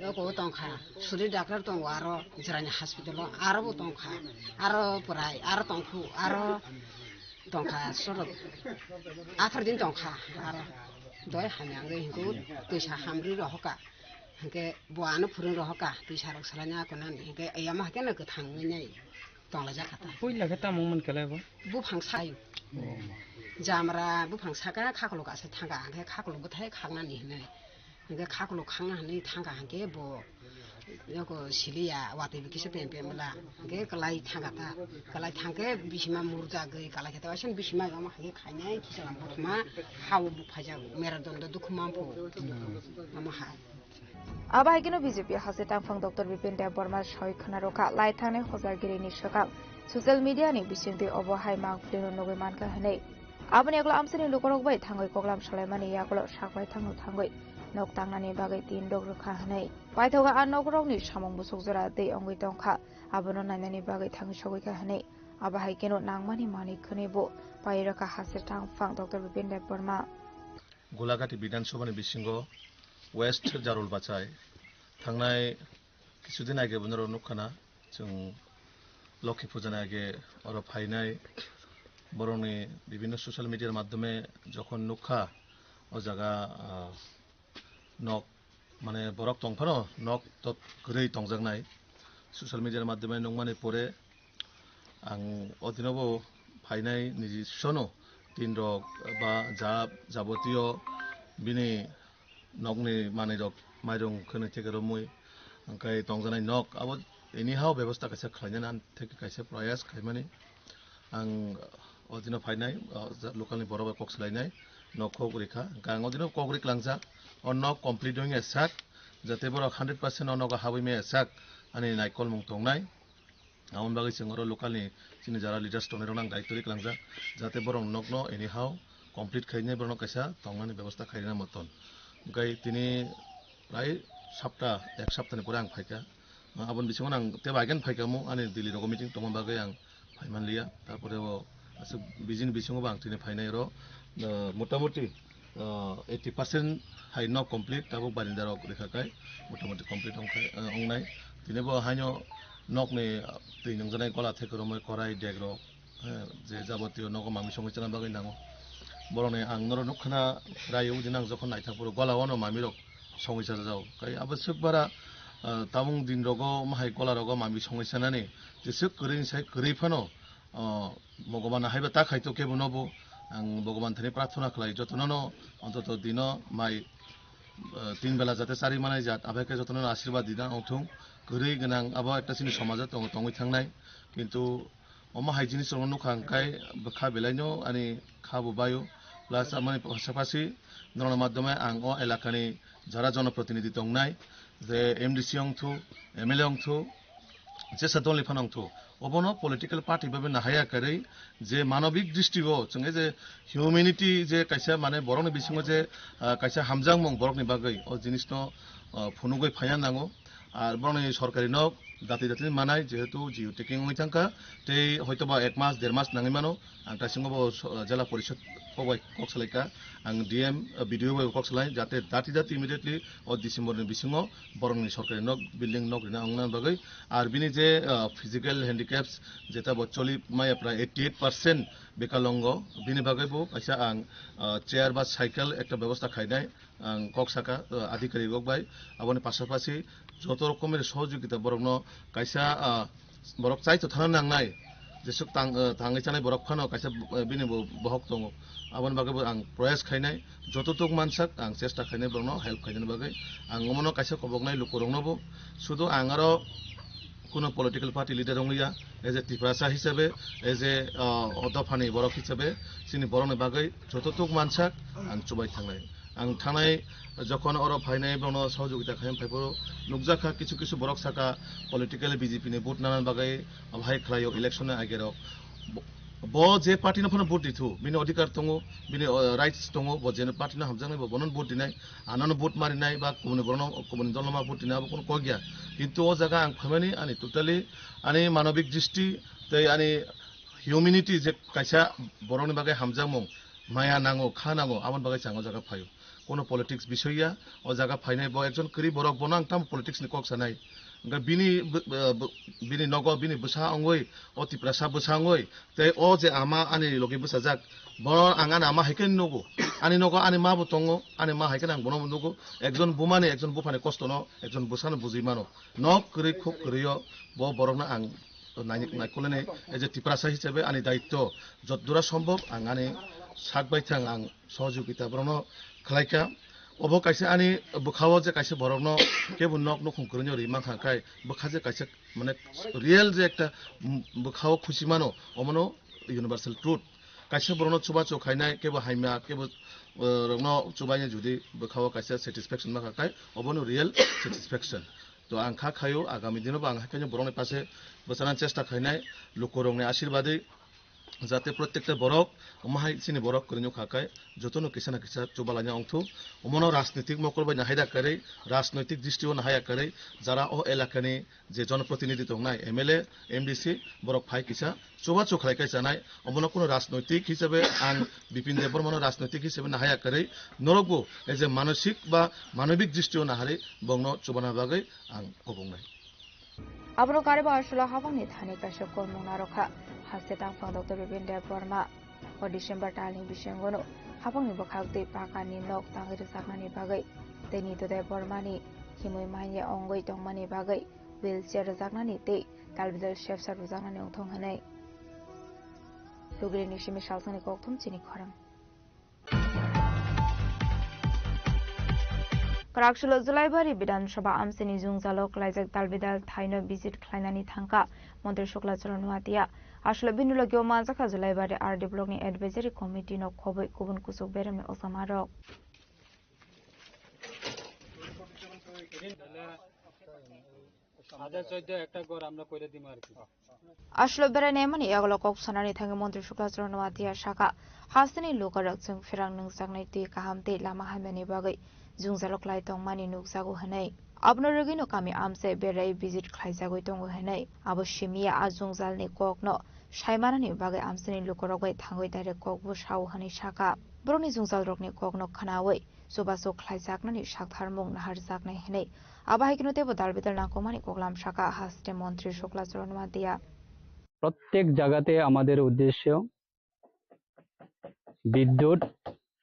Eko tongkha. Suri doctor tongo aro Jirani hospital o. Aro bo tongkha. Aro pwrai, aro tongkhu, aro tongkha. Soro athar din tongkha. Aro doi hamya wngwi hwnkhe u twisa hamri rohoka. Hwnkhe bo ano phurung rohoka. Twisa rok salaina konani. Hwnkhe yama hakhe no kwthang wngwi nai. Tonglaijak kha ta. Puila khe tamo wngmani kwlai bo? Buphang sayo. Jamra buphang saka khakolok asa thangkha, hwnkhe khakolok bwthai khaknani hinwi. Hwnkhe khakolok khakna hinwi thangkha, hwnkhe bo yoko siliya watwi bo kisa pem pem bwla. Hwnkhe kwlai thangkha ta. Kwlai thangkhe bisima murjagwi kwlai khe ta. Waisa bisima omo hai khainai kisa buthuma hao buk phaijago. Mera dondo dukhu mamphu. Omo hai. Abo hai kheno B J P haste tangphang Doctor Bipin Debbarma soi khwna rwkha, lai thangnai hojargirini swkang social media ni bisingtwi obo hai mangpilino nugwi mankha hwnwi. Aboni yagulo amchaini lukurok bai thangwi koklam salaimani yagulo sak bai thangno thangwi nok tangnani bagwi tin rok rwkha hwnwi. Paithago a nokrokni samung bwswk jora twi wngwi tongkha, abono nainani bagwi thangwi sogwi kha hwnwi. Abo hai kheno nangmani manwi khwnwi bo pai rwkha haste tangphang Doctor Bipin Debbarma. Golagati Bidhan Sabha ni bisingo West Jarul Bachai thangnai kisudin age bo norok nukha na, chwng Lokhi Puja ni age oro phainai, borokni bibhinno social media ni madhyome jokhon nukha o jaga, ah, nok mane borok tong phano nok tot kwrwi tongjaknai. Social media ni madhyome nukmani pore ang o dino bo phainai niji sono tin rok ba ja jabotiyo bini nokni manwi rok mairung khwnwi theke romwi hwnkhe tongjaknai nok abo anyhow bebosta kaisa khlainani theke kaisa proyas khaimani. Ang o dino phainai, o, ja-, local ni borok bai kok swlainai, nok kok rikha. Hwnkhe ang o dino kok ri klangjak, o nok complete wngya sak, jate borok hundred percent o nogo habwi maya sak, ani naikolmung tongnai. Aboni bagwi chwng oro local ni chini jara leaders tongnai rok nang daityo ri klangjak, jate borok nokno anyhow complete khainai borok kaisa tongnani bebosta khairina moton. Hwnkhe tini prai sapta, ek saptani pore ang phaikha. Aboni bisingo ang tebo again phaikha mo, ani Delhi rogo meeting tongma bagwi ang phaimanliya. Tarpore o aswk bijini bisingo bo ang tini phainai oro, ah, motamoti, ah, eighty percent hai nok complete, tabuk barinda rok rikha kai motamoti complete ongkhai, ah, ongnai. Tini bo haino nokni, ah, twi nungjaknai gola theke romwi korai dek rok, eh, je jabotiyo nogo mami songwi chana bagwi nango. Borokni ang norok nukkhana raio, udi nang jokhon naithak phuru gola wano mamirok songwi chajao. Kai abo swk bara, ah, tamung din rogo mahai gola rogo mami songwi chanani. Jeswk kwrwi ni sai kwrwi phano, ah, Bhagwan haiba ta khaito kebo nobo. Ang Bhagwan thani prarthana khlai jotono no ontoto dino mai, ah, tin bela jate chari manai jat, abai khe jotono no ashirbad dina ongthung. Kwrwi gwnang abo ekta chini somajo tongo, tongwi thangnai. Kintu omo hai jinis rokno nukha hwnkhe bwkha belaino ani kha bo baio. Plus amoni pasapasi norokni madhyome ang o elakani jara jonoprotinidhi tongnai, je M D C ongthu, M L A ongthu, jesa dolni phano ongthu, obono political party bai bai nahaya kwrwi je manobik dristi o chwng je humanity je kaisa mane borokni bisingo je, ah, kaisa hamjakmung borokni bagwi o jinisno, ah, phunugwi phaiya nango. Ar borokni sorkari nok dati dati manai, jehetu geo tagging wngwi thangkha, tei hoitoba ek mas, der mas nangwi mano. Ang taisingo bo so-, jela porishod kok bai kok salaikha, ang D M, B D O bai kok salai, jate dati dati immediately o December ni bisingo borokni sorkari nok, building nok rina ongna bagwi. Ar bini je, ah, physical handicaps, jeta bo choli maya prai eighty eight percent bekalongo, bini bagwi bo kaisa ang, ah, chair ba cycle ekta bebosta khainai. Ang kok saka, uh, adhikarik rok bai, aboni pasapasi joto rokomni sohojogita borokno kaisa, uh, borok chaito thana nangnai, jesuk tang, uh, tangwi chanai borok phano kaisa, uh, bini bo bohok tongo, aboni bagwi bo ang proyas khainai, joto tok mansak ang chesta khainai borokno help khainani bagwi. Ang omono kaisa koboknai lukurokno bo, sudu ang aro kuno political party leader wngliya, as a Tiprasa hisabe, as a, uh, o dophani borok hisabe, chini borokni bagwi joto tok mansak ang chubai thangnai. Ang thangnai jokhon oro phainai borokno sohojogita khaina phaiphuru nukjakha kisu kisu borok saka political B J P ni vote nana bagwi bahai khlaio election ni agerok. Bo, bo je party no phano vote dithu, bini odhikar tongo, bini, uh, rights tongo, bo je party no hamjaknai bo bono vote dinai, anono vote marinai ba kubuni borokno, kubuni dolo ma vote dinai abo kono kok ya. Kintu o jaga ang phaimani ani totally ani manobik dristi tei ani humanity je kaisa borokni bagwi hamjakmung maya nango, kha nango, aboni bagwi chang o jaga phaio. Kono politics bisoi ya, o jaga phainai bo ekjon kwrwi borok, bono ang tamo politics ni kok sanai. Hwnkhe bini bw-, bw-, bw-, bini nogo bini bwsa ongoi, o Tiprasa bwsa ongoi, tei o je ama ani logi bwsajak, bono ang ani ama hai khe nugo. Ani nogo ani ma bo tongo, ani ma hai khe ang bono bo nugo. Ekjon buma ni, ekjon bupha ni kosto no ekjon bwsa no bujui mano. Nok kwrwi khuk kwrwi o bo borok no ang nai-, naikolani, as a Tiprasa hisabe ani daitto jotdura sombhob ang ani sak bai thang ang sohojogita borokno khlaikha. Obo kaisa ani bwkhao je kaisa borokno kebo nok nukhung kwrwino ri mankha khai bwkha je kaisa mane real je ekta, mm, bwkhao khusi mano, omono universal truth. Kaisa borokno chubachu khainai kebo haima kebo, eh, rokno chubaini judi bwkhao kaisa satisfaction mankha khai obono real satisfaction. To ang kha khaio, agami dino bo ang haikhe borokni pase bwchana chesta khainai, lukurokni ashirbadwi, jate protekta borok, omo hai chini borok kwrwino kha khe, jotono kisa na kisa chubalaina ongthu. Omono rajnitik mokol bai nahai da kwrwi, rajnoitik dristi o nahai ya kwrwi, jara o elakani je jonoprotinidhi tongnai, M L A, M D C, borok phai kisa, chubachu khlai khe chanai, omono kuno rajnoitik hisabe ang Bipin Debbarmano rajnoitik hisabe nahaya kwrwi, norokbo as a manosik ba manobik dristi o naharwi bongno chubana bagwi ang kobongnai. Abono kariba aswla habangni thani kaisa kormung narwkha. Haste tangphang Doctor Bipin Debbarma o December talni bisingono habangni bwkhak twi pakani nok tangwi rwjaknani bagwi tei Nitu Debbarmani himwi manya ongwi tongmani bagwi wheelchair rwjaknani tei talbidal sepsa rwjaknani wngthong hwnwi. Lugrini simi salsani kokthum chini khorang. Kwraksulo Julaibari Bidhan Sabha amchini jwngjalo klaijak talbidal thaino visit khlainani thangkha Montri Shukla Charan Noatia. Aswlo bini logio manjakha Julaibari R D blockni advisory committee no khobwi kubun kuchuk beremni ojamarok. হাজার চোদ্দ একটা ঘর আমরা করে দিব আর কি। Aswlo berainaimani yagulo kok sanani thangwi Montri Shukla Charan Noatia sakha, hasteni lukurok chwng pherang nungjaknai twi kaham tei lama hamyani bagwi jwngjalo klai tongmani nukjago hwnwi. Abono rwgwino kami amchai berai visit khlaijagwi tongo hinwi abo simiya a jwngjalni kokno saimanani bagwi amchaini lukurok bai thangwi direct kokbo sao hinwi sakha. Borokni jwngjalrokni kokno khnaui chubachu khlaijaknani saktharmung naharjaknai hinwi abo hai kheno teibo dalbidal nangkukmani koklam sakha haste montri Shukla Charan Noatia. প্রত্যেক জায়গাতে আমাদের উদ্দেশ্য বিদ্যুৎ,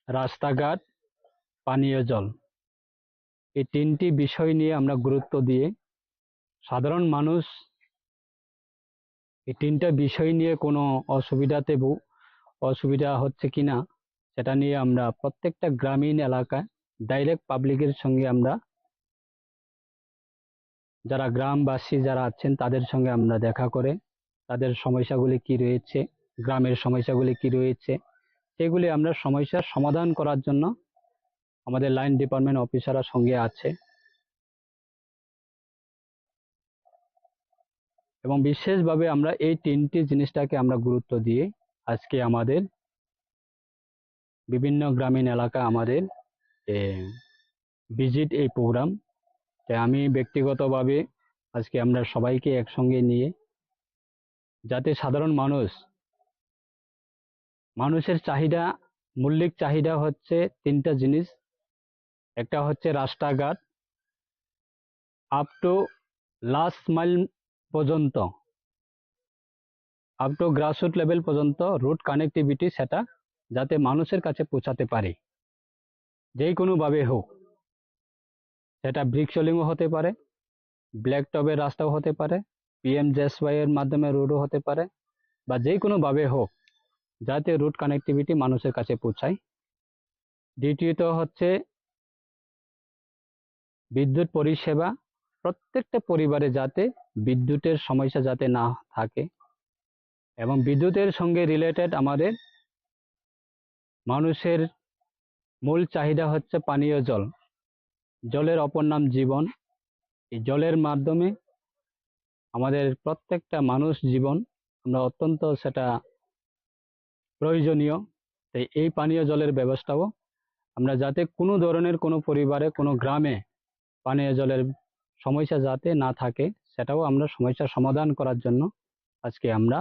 রাস্তাঘাট, পানীয় জল। এই তিনটি বিষয় নিয়ে আমরা গুরুত্ব দিয়ে সাধারণ মানুষ এই তিনটা বিষয় নিয়ে কোনো অসুবিধাতে ভু-, অসুবিধা হচ্ছে কিনা সেটা নিয়ে আমরা প্রত্যেকটা গ্রামীণ এলাকায় ডাইরেক্ট পাবলিকের সঙ্গে আমরা যারা গ্রামবাসী যারা আছেন তাদের সঙ্গে আমরা দেখা করে তাদের সমস্যাগুলি কি রয়েছে, গ্রামের সমস্যাগুলি কি রয়েছে, সেগুলি আমরা সমস্যার সমাধান করার জন্য আমাদের লাইন ডিপার্টমেন্ট অফিসাররা সঙ্গে আছে। এবং বিশেষভাবে আমরা এই তিনটি জিনিসটাকে আমরা গুরুত্ব দিয়ে আজকে আমাদের বিভিন্ন গ্রামীণ এলাকা আমাদের, এ, ভিজিট এই প্রোগ্রাম। তাই আমি ব্যক্তিগতভাবে আজকে আমরা সবাইকে একসঙ্গে নিয়ে যাতে সাধারণ মানুষ, মানুষের চাহিদা, মৌলিক চাহিদা হচ্ছে তিনটা জিনিস। একটা হচ্ছে রাস্তাঘাট, আপ টু লাস্ট মাইল পর্যন্ত, আপ টু গ্রাসরুট লেভেল পর্যন্ত রুট কানেক্টিভিটি সেটা যাতে মানুষের কাছে পৌঁছাতে পারে, যে কোনোভাবে হোক, সেটা ব্রিক সোলিংও হতে পারে, ব্ল্যাক টপের রাস্তাও হতে পারে, পিএমজেএসওয়াই এর মাধ্যমে রোডও হতে পারে, বা যে কোনোভাবে হোক, যাতে রুট কানেক্টিভিটি মানুষের কাছে পৌঁছায়। দ্বিতীয়ত হচ্ছে বিদ্যুৎ পরিষেবা, প্রত্যেকটা পরিবারে যাতে বিদ্যুতের সমস্যা যাতে না থাকে এবং বিদ্যুতের সঙ্গে রিলেটেড আমাদের মানুষের মূল চাহিদা হচ্ছে পানীয় জল। জলের অপর নাম জীবন। এই জলের মাধ্যমে আমাদের প্রত্যেকটা মানুষ জীবন, আমরা অত্যন্ত সেটা প্রয়োজনীয়। তাই এই পানীয় জলের ব্যবস্থাও আমরা যাতে কোনো ধরনের কোনো পরিবারে, কোনো গ্রামে পানীয় জলের সমস্যা যাতে না থাকে, সেটাও আমরা সমস্যার সমাধান করার জন্য আজকে আমরা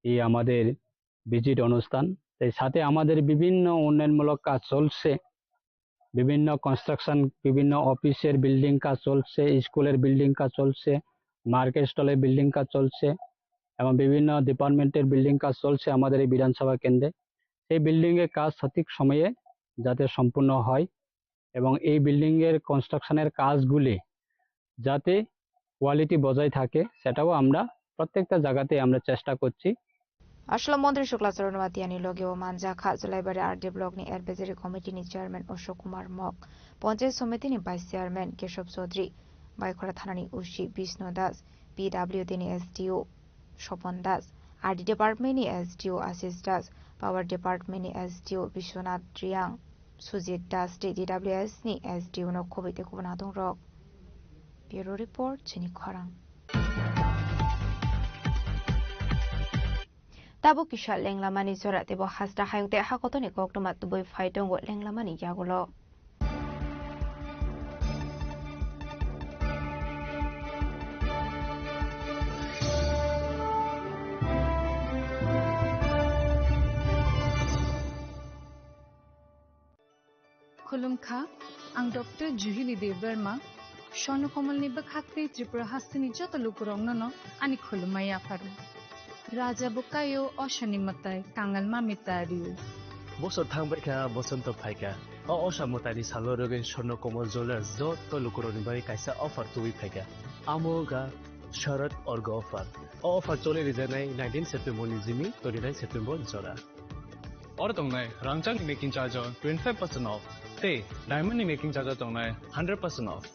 এই আমাদের ভিজিট অনুষ্ঠান। তাই সাথে আমাদের বিভিন্ন উন্নয়নমূলক কাজ চলছে, বিভিন্ন কনস্ট্রাকশন, বিভিন্ন অফিসের বিল্ডিং কাজ চলছে, স্কুলের বিল্ডিং কাজ চলছে, মার্কেট স্টলের বিল্ডিং কাজ চলছে এবং বিভিন্ন ডিপার্টমেন্টের বিল্ডিং কাজ চলছে আমাদের এই বিধানসভা কেন্দ্রে। সেই বিল্ডিং এর কাজ সঠিক সময়ে যাতে সম্পূর্ণ হয় এবং এই বিল্ডিং এর কনস্ট্রাকশনের কাজগুলি যাতে কোয়ালিটি বজায় থাকে, সেটাও আমরা প্রত্যেকটা জায়গাতে আমরা চেষ্টা করছি। Aswla montri Shukla Charan Noatia ni logi o manjakha Julaibari R D block ni advisory committee ni chairman Ashok Kumar Mok, panchayat somiti ni vice chairman Keshav Chaudhary, Baikhora thana ni O C Bishnu Das, P W D ni S D O Sopon Das, R D department ni S D O Ashish Das, power department ni S D O Biswanath Riang, Sujit Das tei D W S ni S D O no khobwi tei kubun adongrok. Bureau report, chini khorang. Tabuk kisa lenglamani jora teibo hasta hayung tei hakotorni koktwma tubui phai tongo lenglamani yagulo. Khulumkha, ang Doctor Juhili Debbarma, Swarno Komolni bwkhak tei Tripura hasteni joto lukurokno no ani khulumma yapharo. Raja bo kaio, osani mwtai, kangal mami ta rio. Bosor thang bai kha, bosonto phai kha. O osa mwtaini salo rwgwi Swarno Komol Jewellers joto lukurokni bagwi kaisa offer tubui phai kha. Amo wngkha Sharad Orgo offer. O offer choli rijaknai nineteen September ni jimi twenty nine September ni jora. Oro tongnai rangchakni making charge o twenty five percent off tei diamond ni making charge o tongnai hundred percent off.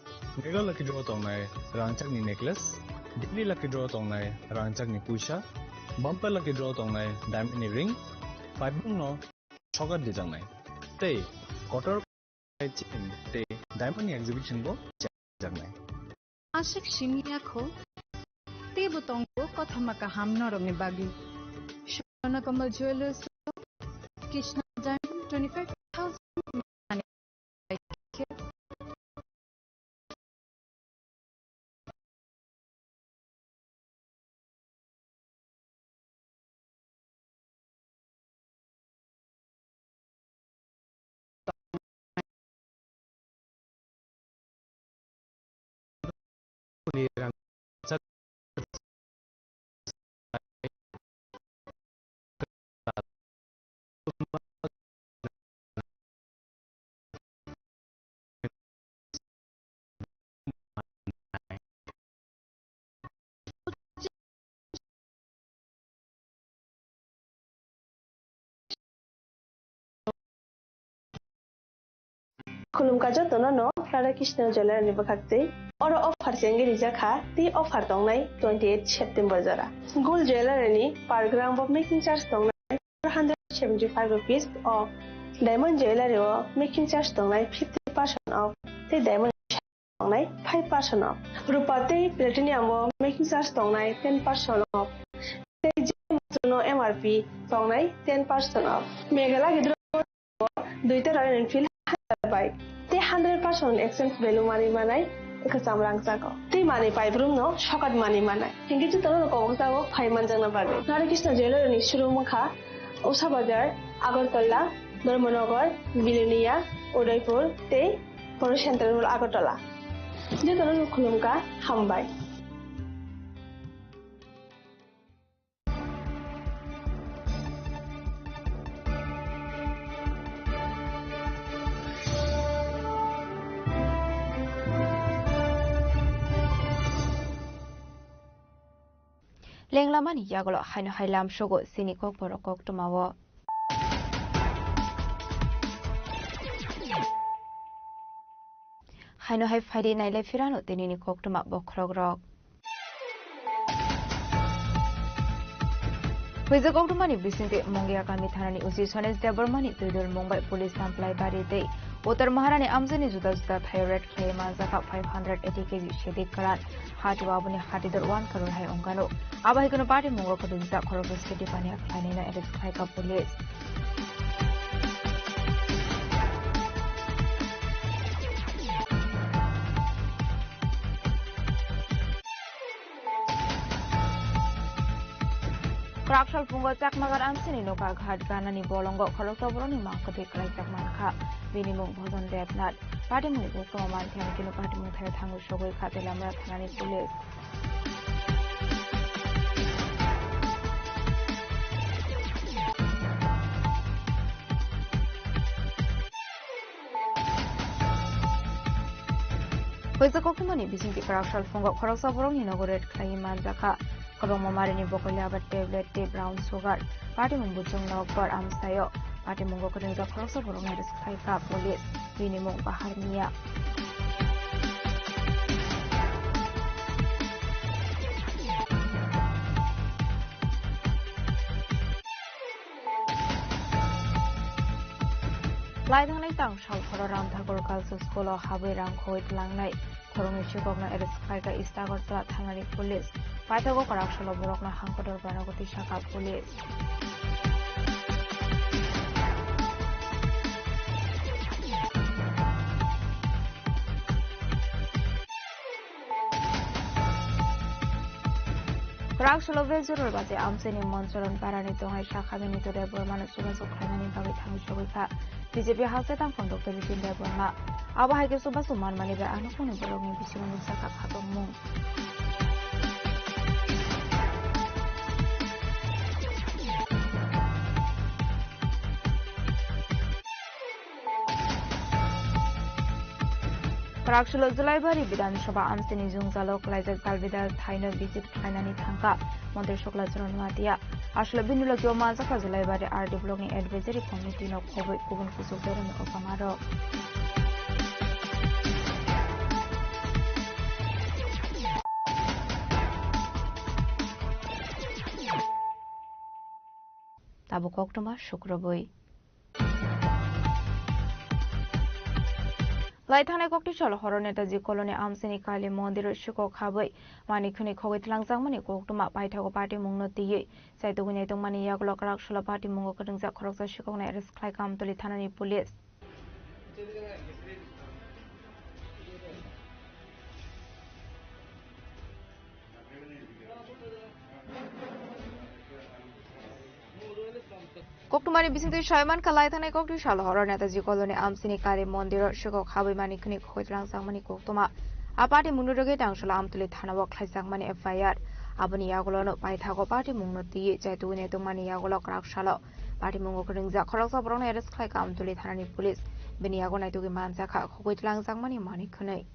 Mega lucky draw tongnai rangchakni necklace, daily lucky draw tongnai rangchakni puisa, bumper lucky draw tongnai diamond ni ring, paibung no sokar dijaknai. Tei kotor chain tei diamond ni exhibition bo chajaknai. Ashik simi yakho, teibo tongo kothoma kaham norokni bagwi. Swarno Komol Jewellers, Krishna Diamond twenty five thousand. ni rang Khulumkha jotono no Radha Krishna Jewellery ni bwkhak twi. Oro offer chengwi rijak kha tei offer tongnai twenty eight September jora. Gold Jewellery ni per gram bo making charge tongnai four hundred seventy five rupees o. Diamond Jewellery o making charge tongnai fifty percent off tei diamond tongnai five percent off. Rupa tei platinum o making charge tongnai ten percent off. Tei je muchungno M R P tongnai ten percent off. Meghalaya gidro duita Royal Enfield Hunter bike. Tei hundred percent exchange value manwi manai kwcham rangchak o. Tei manwi paibrumno sokat manwi manai. Hinkhe jotono koboksago phai manjakna bagwi. Radha Krishna Jewellery ni showroom wngkha Usha Bazar, Agartala, Dharmanagar, Bilonia, Udaipur tei Poro Central Agartala. Jotono khulumkha, hambai. Lenglamani yagulo haino hai lamsogo chini kokborok koktwmao. Haino hai phaidi nailai phirano tinini koktwma bokhorokrok. Huijak koktwmani bisingtwi Mungiakami thanani O C Sonesh Debbarmani twidul mung bai police samplai bari tei Uttar Maharani amchaini juda juda thaio raid khlaiwi manjakha five hundred eighty K G sedi kwran. Hati o aboni hati dor one crore hai wngkano. Abo hai kheno party mungo kwtwijak khoroksa sedi paniya khlainaino arrest khlaikha police. Kwrak salphungo Chakmagar amchaini nokha ghat ganani bolongo khoroksa borokni mang kwthwi kwlaijak mankha. Bini mung Bhojon Debnath. Patimungni koktwma manthani kino patimung thaio thangwi sogwi kha Teliamura thanani police. Huijak koktwmani bisingtwi kwrak salphungo khoroksa borokni nogo raid khlaiwi manjakha. Kwbangma marini bokoili aba tablet tei brown sugar. Patimung buchung nokbar amsaio. Patimungo kwrwngjak khoroksa borokno arrest khlaikha police. Bini mung Bahar Miya. Lai thangnai tang sal horo Ramthakur Girls School o habwi rang khogwi tlangnai khoroknwi sikokno arrest khlaikha East Agartala thanani police. Paithago kwrak salo borokno hangkhe dor baragoti sakha police. Kwrak salo Bejurul baje amchaini Monchoron parani tongnai sakha Minito Debbarmano chubachu khlainani bagwi thangwi sogwi kha B J P haste tangkhung Doctor Bitin Debbarma. Abo hai khe chubachu manmani bai ano kunu borokni bisingo nukjakha khatungmung. Kwrak salo Julaibari Bidhan Sabha amchaini jwngjalo kwlaijak dalbidal thaino visit khlainani thangkha Montri Sukla Charan Noatia. Aswk bini logi o manjakha Julaibari R D block ni advisory committee no khobwi kubun kuchuk doroni obamarok. Tabuk koktwma sukrubwi. Lai thangnai kokti salo horo Netaji Colony amchaini Kali Mondir o sikok habwi manik hwnwi khogwi tlangjakmani koktwma paithago patimungno twiwi chaitugwi naitokmani yagulo kwrak salo patimungo kwrwngjak khoroksa sikokno arrest khlai Kamtoli thanani police. Koktwmani bisingtwi saiman kha lai thangnai kokti salo horo Netaji Colony amchaini Kali Mondir o sikok habwi manik hwnwi khogwi tlangjakmani koktwma. A patimungni rwgwi Tangsala Amtuli thanao khlaijakmani F I R. Aboni yagulono paithago patimungno twiwi chaitugwi naitokmani yagulo kwrak salo patimungo kwrwngjak khoroksa borokno arrest khlaikha Amtuli thanani police. Bini yago naitugwi manjakha khogwi tlangjakmani manwi khwnwi.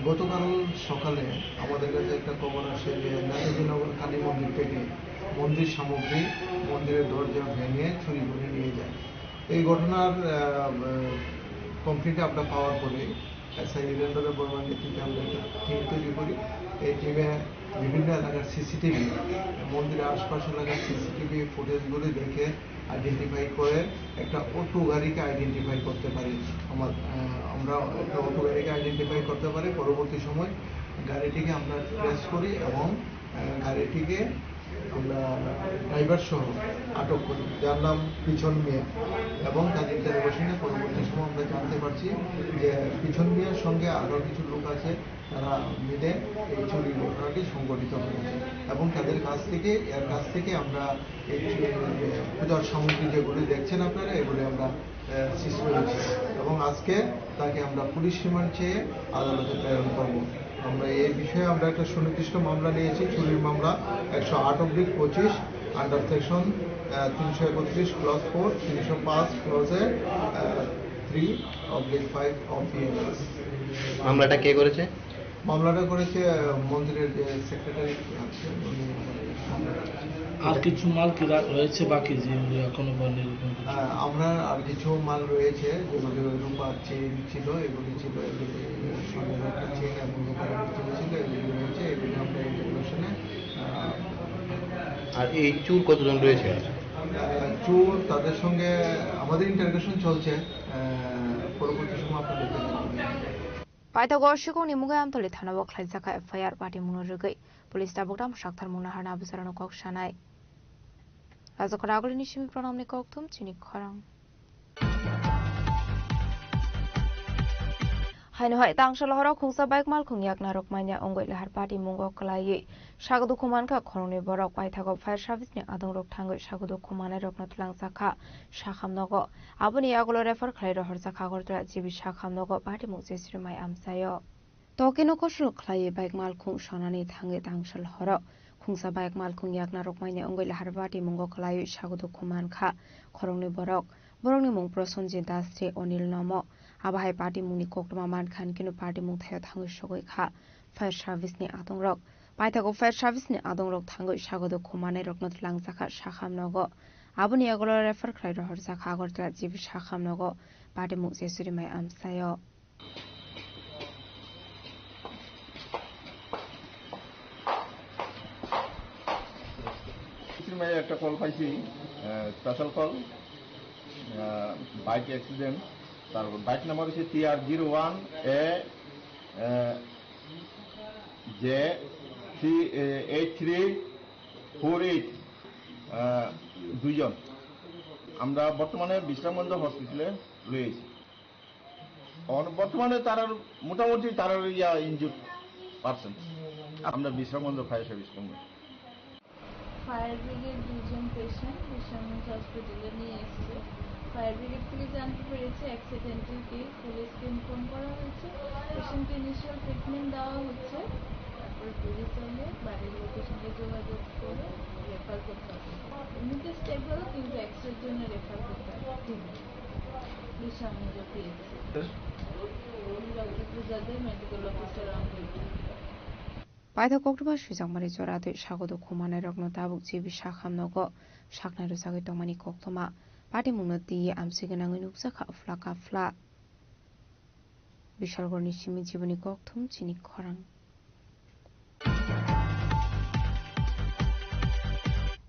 গতকাল সকালে আমাদের কাছে একটা খবর আসে যে নেতাজিনগর কালী মন্দির থেকে মন্দির সামগ্রী, মন্দিরের দরজা ভেঙে চুরি করে নিয়ে যায়। এই ঘটনার, আহ, complete আমরা পাওয়ার পরে এসআই বীরেন্দ্র বর্মার নেতৃত্বে আমরা একটা টিম তৈরি করি। এই টিমে বিভিন্ন এলাকার সিসিটিভি, মন্দিরের আশপাশ এলাকার সিসিটিভি ফুটেজগুলি দেখে আইডেন্টিফাই করে একটা অটো গাড়িকে আইডেন্টিফাই করতে পারি। আমার, আহ, আমরা একটা অটো গাড়িকে আইডেন্টিফাই করতে পারি। পরবর্তী সময় গাড়িটিকে আমরা ট্রেস করি এবং, আহ, গাড়িটিকে আমরা ড্রাইভার সহ আটক করি, যার নাম পিছন মিয়া। এবং তার ইন্টারোগেশনে পরবর্তী সময় আমরা জানতে পারছি যে পিছন মিয়ার সঙ্গে আরও কিছু লোক আছে, তারা মিলে এই চুরি ঘটনাটি সংঘটিত করেছে এবং তাদের কাছ থেকে, এর কাছ থেকে আমরা এই চুরি, পূজার সামগ্রী যেগুলি দেখছেন আপনারা, এগুলি আমরা, আহ, সিজ করেছি এবং আজকে তাকে আমরা পুলিশ রিমান্ড চেয়ে আদালতে প্রেরণ করব। আমরা এই বিষয়ে আমরা একটা সুনির্দিষ্ট মামলা নিয়েছি, চুরির মামলা একশো আট অব্লিক পঁচিশ, আন্ডার সেকশন, আহ, তিনশো একত্রিশ ক্লজ ফোর, তিনশো পাঁচ ক্লজে, ah, three oblique five of BNS. মামলাটা কে করেছে? মামলাটা করেছে, আহ, মন্দিরের যে সেক্রেটারি আছে, উনি মামলাটা করেছেন। আর কিছু মাল কি রা-, রয়েছে বাকি, যেগুলো এখনো বা নিরূপণ করছে? আহ, আমরা আর কিছু মাল রয়েছে, যেগুলো রূপার চেইন ছিল, এগুলি ছিল, এগুলি স্বর্ণের একটা চেইন এবং রূপার একটা চেইন ছিল, এগুলি রয়েছে, এগুলি আমরা ইন্টারোগেশনে, আহ, আর এই চোর কতজন রয়েছে? আহ, চোর তাদের সঙ্গে আমাদের ইন্টারোগেশন চলছে, আহ, পরবর্তী সময় আপনাদেরকে জানাবো। Paithago sikongni mungwi Amtoli thanao khlaijakha F I R patimungno rwgwi police tabuk tamo sakthar mungna harna abwsarokno kok sanai. Rajakora agulini simi pranamni kokthum chini khorang. Haino hai Tangsala horo khungsa bike malkhung yakna rok manya wngwi lahar patimungo kwlaiwi sak dukhu mankha khoroknwi borok. Paithago fire service ni adongrok thangwi sak dukhu manai rokno twlangjakha sakham nogo. Aboni yagulo refer khlai rohorjakha Agartala G B sakham nogo patimung Jesuri mai amchaio. Tokeno kosol khlaiwi bike malkhung sonani thangwi Tangsala horo khungsa bike malkhung yakna rok manya wngwi lahar patimungo kwlaiwi sak dukhu mankha khoroknwi borok. Borokni mung Prosenjit Das tei Onil Nomo. Abo hai patimungni koktwma mankha, hinkhe no patimung thaio thangwi sogwi kha fire service ni adongrok. Paithago fire service ni adongrok thangwi sak dukhu manai rokno twlangjakha sakham nogo. Aboni yagulo refer khlai rohorjakha Agartala G B sakham nogo patimung Jesuri mai amchaio. Jesuri mai একটা call পাইছি, ah, special call, ah, bike accident. তারপর bike number হচ্ছে T R zero one A J three eight three four eight, দুইজন। আমরা বর্তমানে বিশ্রামগঞ্জ হসপিটালে রয়েছি। অন-, বর্তমানে তারার মোটামুটি তারার ইয়া ইনজুর্ড পার্সন। আমরা বিশ্রামগঞ্জ ফায়ার সার্ভিস কর্মী। ফায়ার ব্রিগেড দুজন পেশেন্ট বিশ্রামগঞ্জ হসপিটালে নিয়ে এসেছে। ফায়ার ব্রিগেড থেকে জানতে পেরেছি অ্যাক্সিডেন্টাল কেস, পুলিশকে ইনফর্ম করা হয়েছে। পেশেন্টকে ইনিশিয়াল ট্রিটমেন্ট দেওয়া হচ্ছে, তারপর পুলিশ এলে বাড়ির লোকের সঙ্গে যোগাযোগ করে রেফার করতে হবে। এমনিতে স্টেবল, কিন্তু এক্সরের জন্য রেফার করতে হবে। Bishramganj PHC. Doctor Puja Dey, medical officer, oncology. Paithak koktwma swijakmani jora twi sago dukhu manai rokno tabuk G B sakham nogo saknai rwchagwi tongmani koktwma patimungno twiwi amchi gwnangwi nukjakha phla ka phla. Bishalgorni simi jiboni kokthum chini khorang.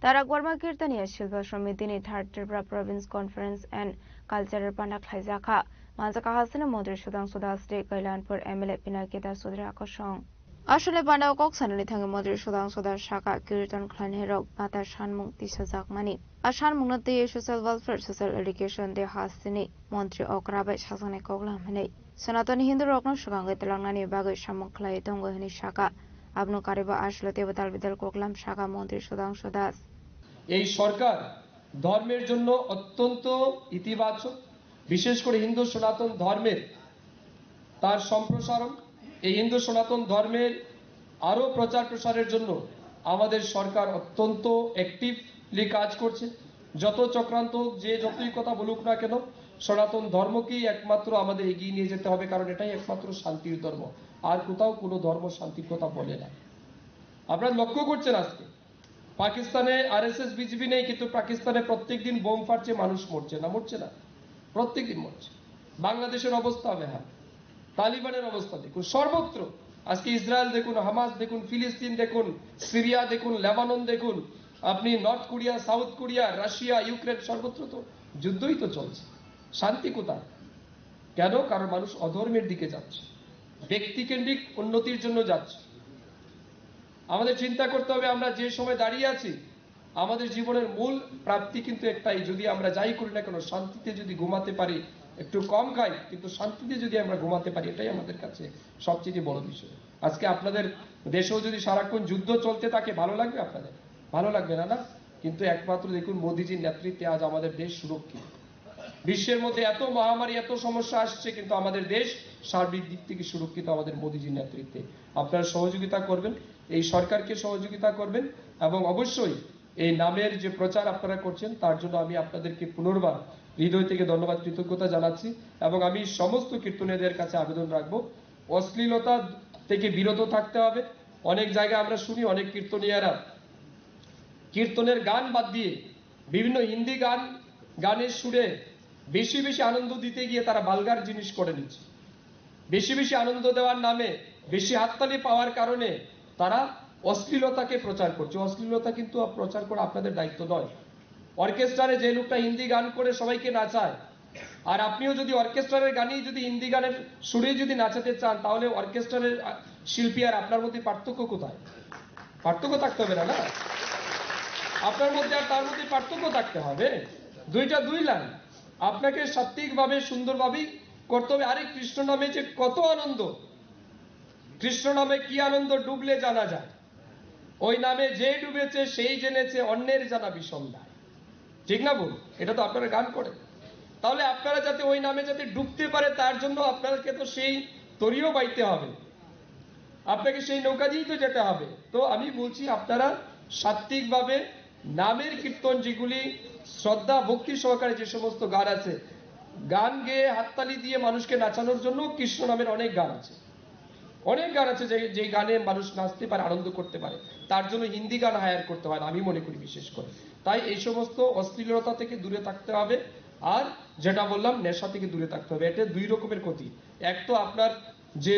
Tarak Verma Kirtaniya Shilpa Samitini Third Tripura Province Conference and Cultural Panda khlaijakha. Manjakha hasteni Montri Sudhangshu Das tei Kailanpur M L A Pinaki Das Chaudhary akosong. Asole panda o kok sanani thangwi Montri Sudhangshu Das saka kirtan khlainai rok bata sanmung tisajakmani. A sanmungno twiwi Social Welfare, Social Education tei hasteni Montri okra bai sajaknai koklam hinwi Sanatani Hindu rokno swkangwi twlangnani bagwi samung khlai tongo hinwi saka. Abono kariba asole teibo tal bidal koklam saka Montri Sudhangshu Das. এই সরকার ধর্মের জন্য অত্যন্ত ইতিবাচক, বিশেষ করে হিন্দু সনাতন ধর্মের তার সম্প্রসারণ, এই হিন্দু সনাতন ধর্মের আরও প্রচার প্রসারের জন্য আমাদের সরকার অত্যন্ত অ্যাক্টিভলি কাজ করছে। যত চক্রান্ত হোক, যে যতই কথা বলুক না কেন, সনাতন ধর্মকেই একমাত্র আমাদের এগিয়ে নিয়ে যেতে হবে, কারণ এটাই একমাত্র শান্তির ধর্ম। আর কোথাও কোনো ধর্ম শান্তির কথা বলে না। আপনারা লক্ষ্য করছেন, আজকে পাকিস্তানে আরএসএস বিজেপি নেই, কিন্তু পাকিস্তানে প্রত্যেক দিন বোম ফাটছে, মানুষ মরছে না, মরছে না? প্রত্যেক দিন মরছে। বাংলাদেশের অবস্থা বেহাল, তালিবানের অবস্থা দেখুন, সর্বত্র। আজকে ইসরায়েল দেখুন, হামাস দেখুন, ফিলিস্তিন দেখুন, সিরিয়া দেখুন, লেবানন দেখুন, আপনি north Korea, south Korea, Russia, Ukraine, সর্বত্র তো যুদ্ধই তো চলছে। শান্তি কোথায়? কেন? কারণ মানুষ অধর্মের দিকে যাচ্ছে, ব্যক্তিকেন্দ্রিক উন্নতির জন্য যাচ্ছে। আমাদের চিন্তা করতে হবে, আমরা যে সময় দাঁড়িয়ে আছি, আমাদের জীবনের মূল প্রাপ্তি কিন্তু একটাই, যদি আমরা যাই করি না কেন, শান্তিতে যদি ঘুমাতে পারি, একটু কম খাই, কিন্তু শান্তিতে যদি আমরা ঘুমাতে পারি, এটাই আমাদের কাছে সবচেয়ে বড় বিষয়। আজকে আপনাদের দেশেও যদি সারাক্ষণ যুদ্ধ চলতে থাকে, ভালো লাগবে আপনাদের? ভালো লাগবে না, না? কিন্তু একমাত্র দেখুন, মোদিজির নেতৃত্বে আজ আমাদের দেশ সুরক্ষিত। বিশ্বের মধ্যে এত মহামারী, এত সমস্যা আসছে, কিন্তু আমাদের দেশ সার্বিক দিক থেকে সুরক্ষিত আমাদের মোদিজির নেতৃত্বে। আপনারা সহযোগিতা করবেন, এই সরকারকে সহযোগিতা করবেন, এবং অবশ্যই এই নামের যে প্রচার আপনারা করছেন, তার জন্য আমি আপনাদেরকে পুনর্বার হৃদয় থেকে ধন্যবাদ, কৃতজ্ঞতা জানাচ্ছি। এবং আমি সমস্ত কীর্তনীয়দের কাছে আবেদন রাখবো, অশ্লীলতা থেকে বিরত থাকতে হবে। অনেক জায়গায় আমরা শুনি, অনেক কীর্তনীয়রা কীর্তনের গান বাদ দিয়ে বিভিন্ন হিন্দি গান, গানের সুরে বেশি বেশি আনন্দ দিতে গিয়ে তারা ভালগার জিনিস করে নিচ্ছে। বেশি বেশি আনন্দ দেওয়ার নামে, বেশি হাততালি পাওয়ার কারণে তারা অশ্লীলতাকে প্রচার করছে। অশ্লীলতা কিন্তু প্রচার করা আপনাদের দায়িত্ব নয়। অর্কেস্ট্রারে যে লোকটা হিন্দি গান করে সবাইকে নাচায়, আর আপনিও যদি অর্কেস্ট্রারের গানেই যদি হিন্দি গানের সুরেই যদি নাচাতে চান, তাহলে অর্কেস্ট্রারের, আ, শিল্পী আর আপনার মধ্যে পার্থক্য কোথায়? পার্থক্য থাকতে হবে না, না? আপনার মধ্যে আর তার মধ্যে পার্থক্য থাকতে হবে। দুইটা দুই লাইন। আপনাকে সাত্ত্বিকভাবে, সুন্দরভাবেই করতে হবে। আরে, কৃষ্ণ নামে যে কত আনন্দ, কৃষ্ণ নামে কি আনন্দ ডুবলে জানা যায়। ওই নামে যে ডুবেছে সেই জেনেছে অন্যের জানা বিষম দায়। ঠিক না বল? এটা তো আপনারা গান করেন। তাহলে আপনারা যাতে ওই নামে যাতে ডুবতে পারে, তার জন্য আপনাকে তো সেই তরিও বাইতে হবে, আপনাকে সেই নৌকা দিয়েই তো যেতে হবে। তো আমি বলছি, আপনারা সাত্ত্বিকভাবে নামের কীর্তন, যেগুলি শ্রদ্ধা ভক্তি সহকারে যে সমস্ত গান আছে, গান গেয়ে হাততালি দিয়ে মানুষকে নাচানোর জন্য কৃষ্ণ নামের অনেক গান আছে, অনেক গান আছে যে, যে গানে মানুষ নাচতে পারে, আনন্দ করতে পারে। তার জন্য হিন্দি গান হায়ার করতে হয় না, আমি মনে করি বিশেষ করে। তাই এই সমস্ত অশ্লীলতা থেকে দূরে থাকতে হবে। আর যেটা বললাম, নেশা থেকে দূরে থাকতে হবে। এতে দুই রকমের ক্ষতি। এক তো আপনার যে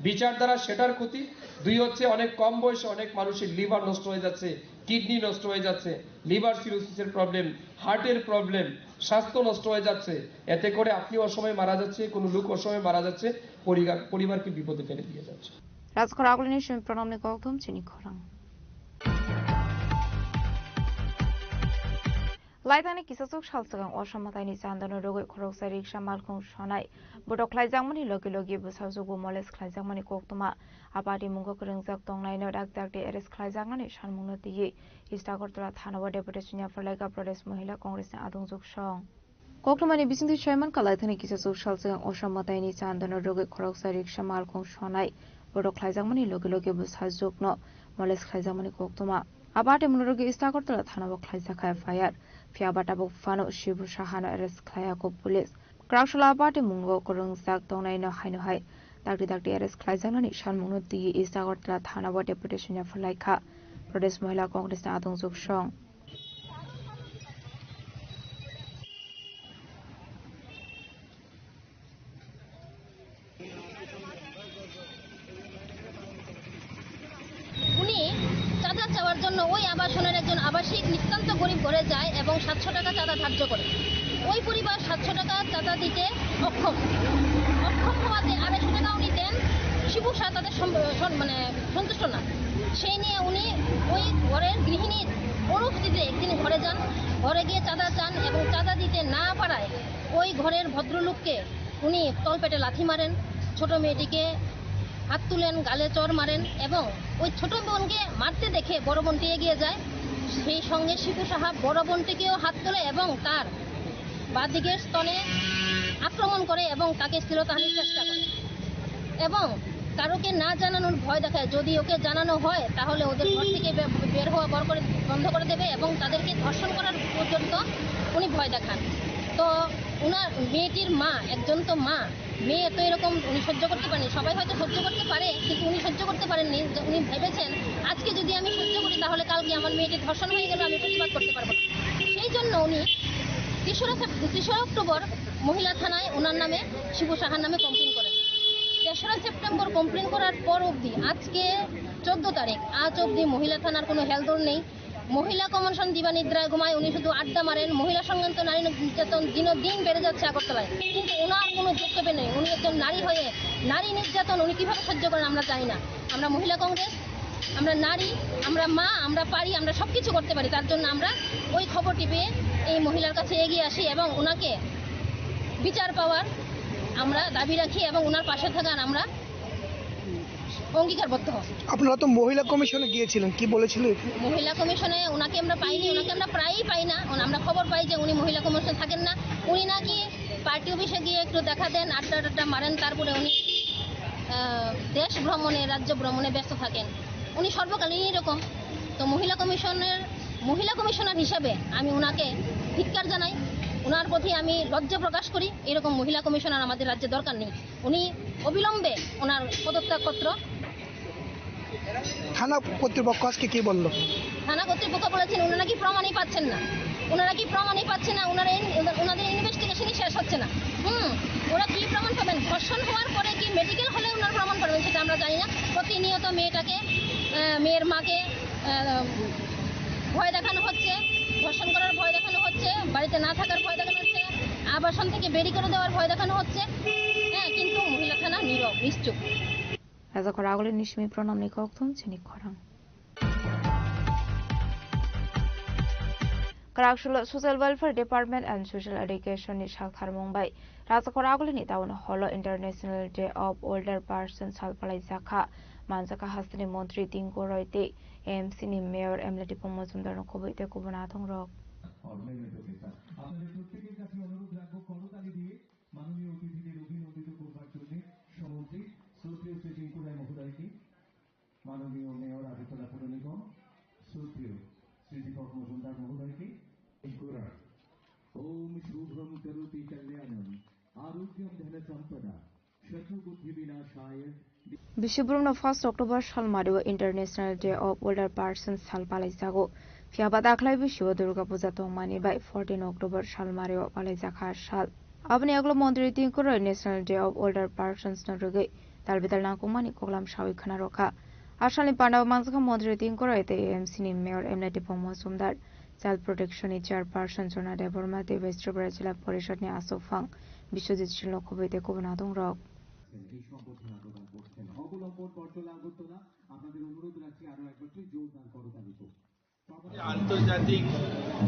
বিচারধারা, সেটার ক্ষতি। দুই হচ্ছে, অনেক কম বয়সে অনেক মানুষের লিভার নষ্ট হয়ে যাচ্ছে, কিডনি নষ্ট হয়ে যাচ্ছে, লিভার সিরোসিসের প্রবলেম, হার্টের প্রবলেম, স্বাস্থ্য নষ্ট হয়ে যাচ্ছে। এতে করে আপনি অসময়ে মারা যাচ্ছে, কোনো লোক অসময়ে মারা যাচ্ছে, পরিবার, পরিবারকে বিপদে ফেলে দিয়ে যাচ্ছে। Rajkhor agulini simi pranamni kokthum chini khorang. Laithani kisasuk sal swkang Osom mwtaini chandano rwgwi khoroksa riksa malkhung sonai botok khlaijakmani logi logi bwsajwkbo moles khlaijakmani koktwma. A party mungo kwrwngjak tongnaino dak dakti arrest khlaijaknani sanmungno twiwi East Agartala thanao deputation yapharlaikha Pradesh Mohila Congressni adungjwk song. Koktwmani bisingtwi saimankha, laithani kisasuk sal swkang Osom mwtaini chandano rwgwi khoroksa riksa malkhung sonai botok khlaijakmani logi logi bwsajwkno moles khlaijakmani koktwma. A party mungo rwgwi East Agartala thanao khlaijakha F I R. Phiya ba tabuk phano Shibu Sahano arrest khlaiyakho police. Kwraksala a party mungo kwrwngjak tongnaino haino hai dakti dakti arrest khlaijaknani sanmungno twiwi East Agartala thanao deputation yapharlaikha Pradesh Mohila Congressni adungjwk song. উনি চাঁদা চাওয়ার জন্য ওই আবাসনের একজন আবাসিক নিতান্ত গরিব ঘরে যায় এবং সাতশো টাকা চাঁদা ধার্য করে। ওই পরিবার সাতশো টাকা চাঁদা দিতে অক্ষম। অক্ষম হওয়াতে আড়াইশো টাকা উনি দেন। শিবু শাহ তাদের সম-, সম-, মানে সন্তুষ্ট না। সেই নিয়ে উনি ওই ঘরের গৃহিণীর অনুপস্থিতিতে একদিন ঘরে যান। ঘরে গিয়ে চাঁদা চান এবং চাঁদা দিতে না পারায় ওই ঘরের ভদ্রলোককে উনি তলপেটে লাথি মারেন, ছোট মেয়েটিকে হাত তুলেন, গালে চড় মারেন এবং ওই ছোট বোনকে মারতে দেখে বড় বোনটি এগিয়ে যায়। সেই সঙ্গে শিবু সাহা বড় বোনটিকেও হাত তোলে এবং তার বাঁদিকের স্তনে আক্রমণ করে এবং তাকে শ্লীলতাহানির চেষ্টা করে এবং কারোকে না জানানোর ভয় দেখায়। যদি ওকে জানানো হয়, তাহলে ওদের ঘর থেকে বে-, বের হওয়া বর করে, বন্ধ করে দেবে এবং তাদেরকে ধর্ষণ করার পর্যন্ত উনি ভয় দেখান। তো ওনার মেয়েটির মা, একজন তো মা, মেয়ে তো এরকম উনি সহ্য করতে পারেন। সবাই হয়তো সহ্য করতে পারে, কিন্তু উনি সহ্য করতে পারেননি। যে উনি ভেবেছেন, "আজকে যদি আমি সহ্য করি, তাহলে কালকে আমার মেয়েটি ধর্ষণ হয়ে গেল, আমি প্রতিবাদ করতে পারবো না।" সেই জন্য উনি তেসরা সেপ-, তেসরা অক্টোবর মহিলা থানায় ওনার নামে, শিবু সাহার নামে কমপ্লেন করেন। তেসরা সেপ্টেম্বর কমপ্লেন করার পর অবধি, আজকে চোদ্দ তারিখ, আজ অবধি মহিলা থানার কোনো হেলদোল নেই। মহিলা কমিশন দিবানিদ্রা ঘুমায়, উনি শুধু আড্ডা মারেন। মহিলা সংক্রান্ত নারী নির্যাতন দিনও দিন বেড়ে যাচ্ছে আগরতলায়, কিন্তু ওনার কোনো বক্তব্য নেই। উনি একজন নারী হয়ে নারী নির্যাতন উনি কীভাবে সহ্য করেন আমরা জানি না। আমরা মহিলা কংগ্রেস, আমরা নারী, আমরা মা, আমরা পারি, আমরা সব কিছু করতে পারি। তার জন্য আমরা ওই খবরটি পেয়ে এই মহিলার কাছে এগিয়ে আসি এবং ওনাকে বিচার পাওয়ার আমরা দাবি রাখি এবং ওনার পাশে থাকার আমরা অঙ্গীকারবদ্ধ হন। আপনারা তো মহিলা কমিশনে গিয়েছিলেন, কি বলেছিল? মহিলা কমিশনে ওনাকে আমরা পাইনি, ওনাকে আমরা প্রায়ই পাই না। ওন-, আমরা খবর পাই যে উনি মহিলা কমিশনে থাকেন না। উনি নাকি পার্টি অফিসে গিয়ে একটু দেখা দেন, আড্ডা টাড্ডা মারেন, তারপরে উনি, আহ, দেশ ভ্রমণে, রাজ্য ভ্রমণে ব্যস্ত থাকেন। উনি সর্বকালীন এরকম। তো মহিলা কমিশনের, মহিলা কমিশনার হিসাবে আমি ওনাকে ধিক্কার জানাই, ওনার প্রতি আমি লজ্জা প্রকাশ করি। এরকম মহিলা কমিশনার আমাদের রাজ্যে দরকার নেই। উনি অবিলম্বে ওনার পদত্যাগপত্র। থানা কর্তৃপক্ষ আজকে কি বলল? থানা কর্তৃপক্ষ বলেছেন ওনারা কি প্রমাণই পাচ্ছেন না, ওনারা কি প্রমাণই পাচ্ছেন না, ওনারা ইন-, ওনাদের ইনভেস্টিগেশনই শেষ হচ্ছে না। হুম, ওরা কি প্রমাণ পাবেন? ধর্ষণ হওয়ার পরে কি মেডিকেল হলে ওনারা প্রমাণ পাবেন সেটা আমরা জানি না। প্রতিনিয়ত মেয়েটাকে, আহ, মেয়ের মাকে, আহ, ভয় দেখানো হচ্ছে, ধর্ষণ করার ভয় দেখানো হচ্ছে, বাড়িতে না থাকার ভয় দেখানো হচ্ছে, আবাসন থেকে বেরি করে দেওয়ার ভয় দেখানো হচ্ছে। হ্যাঁ, কিন্তু মহিলা থানা নীরব, নিশ্চুপ। Rajakhor agulini simi pranamni kokthum chini khorang. Kwraksolo Social Welfare Department and Social Education ni saltharmung bai Rajakhor agulini town hall o International Day of Older Person sal palaijakha. Manjakha hasteni montri Tinku Roy tei A M C ni mayor M L A Tipung Mojumdar no khoboi tei kubun athong rok. আপনাদের প্রত্যেকের কাছে অনুরোধ রাখবো করতালি দিয়ে মাননীয় অতিথিদের অভিনন্দিত করবার জন্য। সভাপতি শ্রদ্ধেয় শ্রী টিঙ্কু রায় মহোদয়কে, মাননীয় মেয়র আগরতলা পৌর নিগম শ্রদ্ধেয় শ্রী দীপক মজুমদার মহোদয়কে। টিঙ্কু রায়। ওম শুভম করোতি কল্যাণম আরোগ্যম ধন সম্পদা শত্রু বুদ্ধি বিনাশায়। Bisi borokno first October salmario International Day of Older Persons sal palaijago. Phiya ba dakhwlai bisio Durga Puja tongmani bai fourteen October salmario palaijakha sal. Aboni yagulo montri Tinku Roy National Day of Older Persons no rwgwi tal bidal nangkukmani koklam sawi khwna rwkha. A salni pandao manjakha montri Tinku Roy tei A M C ni mayor M L A Tipung Mojumdar. Child Protection ni Chairperson Jona Debbarma tei West Tripura Jila Porishod ni aswk phang Biswajit Singh no khoboi tei kubun adong rok. এই সম্বর্ধনা প্রদান করছেন। অবলম্বন পর্যায়ে আগরতলা, আপনাদের অনুরোধ রাখছি আরো একবার সেই জোরদার করতালিতে। আন্তর্জাতিক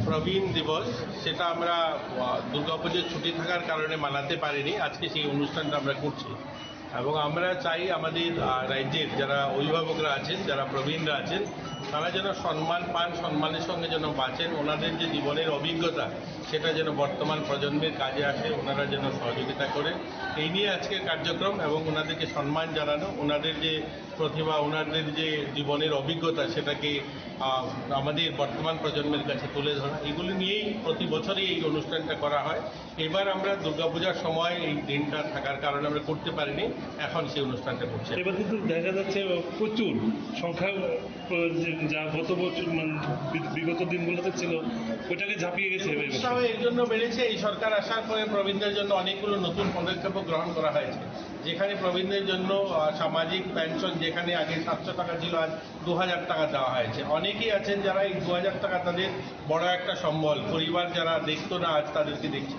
প্রবীণ দিবস, সেটা আমরা, আহ, দুর্গাপুজোর ছুটি থাকার কারণে মানাতে পারিনি। আজকে সেই অনুষ্ঠানটা আমরা করছি এবং আমরা চাই আমাদের, আহ, রাজ্যের যারা অভিভাবকরা আছেন, যারা প্রবীণরা আছেন, তারা যেন সম্মান পান, সম্মানের সঙ্গে যেন বাঁচেন। ওনাদের যে জীবনের অভিজ্ঞতা, সেটা যেন বর্তমান প্রজন্মের কাজে আসে, ওনারা যেন সহযোগিতা করেন। এই নিয়ে আজকের কার্যক্রম এবং ওনাদেরকে সম্মান জানানো, ওনাদের যে প্রতিভা, ওনাদের যে জীবনের অভিজ্ঞতা, সেটাকে, আহ, আমাদের বর্তমান প্রজন্মের কাছে তুলে ধরা, এগুলো নিয়েই প্রতি বছরই এই অনুষ্ঠানটা করা হয়। এবার আমরা দুর্গাপূজার সময় এই দিনটা থাকার কারণে আমরা করতে পারিনি, এখন সেই অনুষ্ঠানটা করছি। এবার কিন্তু দেখা যাচ্ছে প্রচুর সংখ্যা, আহ, যে, যা গত বছর, মানে, বি-, বিগত দিনগুলোতে ছিল, ওইটাকে ঝাঁপিয়ে গেছে এবার। উৎসাহ এর জন্য বেড়েছে, এই সরকার আসার পরে প্রবীণদের জন্য অনেকগুলো নতুন পদক্ষেপও গ্রহণ করা হয়েছে, যেখানে প্রবীণদের জন্য, আহ, সামাজিক পেনশন যেখানে আগে সাতশো টাকা ছিল, আজ দু হাজার টাকা দেওয়া হয়েছে। অনেকেই আছেন যারা এই দু হাজার টাকা তাদের বড় একটা সম্বল, পরিবার যারা দেখতো না আজ তাদেরকে দেখছে।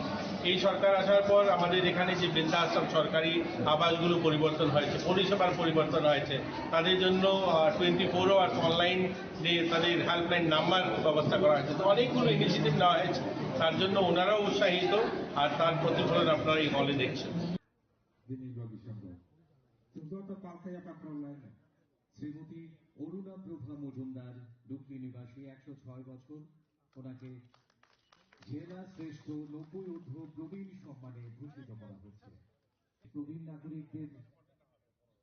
এই সরকার আসার পর আমাদের এখানে যে বৃদ্ধাশ্রম, সরকারি আবাসগুলো পরিবর্তন হয়েছে, পরিষেবার পরিবর্তন হয়েছে, তাদের জন্য, আহ, টোয়েন্টি ফোর আওয়ার্স অনলাইন যে তাদের হেল্পলাইন নাম্বার ব্যবস্থা করা হয়েছে। তো অনেকগুলো ইনিশিয়েটিভ নেওয়া হয়েছে, তার জন্য ওনারাও উৎসাহিত, আর তার প্রতিফলন আপনারা এই হলে দেখছেন। শ্রীমতী অরুণা প্রভা মজুমদার, ডুকলি নিবাসী, একশো ছয় বছর, ওনাকে জেলা শ্রেষ্ঠ নব্বই ঊর্ধ্ব প্রবীণ সম্মানে ভূষিত করা হচ্ছে। প্রবীণ নাগরিকদের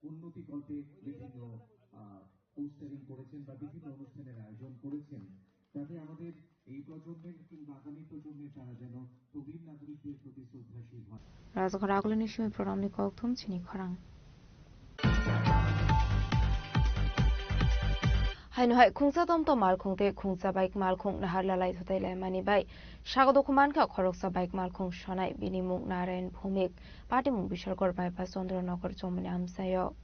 উন্নতিকল্পে বিভিন্ন, আহ, পোস্টারিং করেছেন বা বিভিন্ন অনুষ্ঠানের আয়োজন করেছেন, যাতে আমাদের এই প্রজন্মের কিংবা আগামী প্রজন্মের তারা যেন প্রবীণ নাগরিকদের প্রতি শ্রদ্ধাশীল হন। Rajagora agulini simi program ni kokthum chini khorang. Haino hai khungsa tom tom malkhung tei khungsa bike malkhung nahar lalai thutai laimani bai sago dokhuman kha khoroksa bike malkhung sonai, bini mung Narayan Bhumik, patimung Bishalgarh bypass Chandra Nagar chomoni amchaio.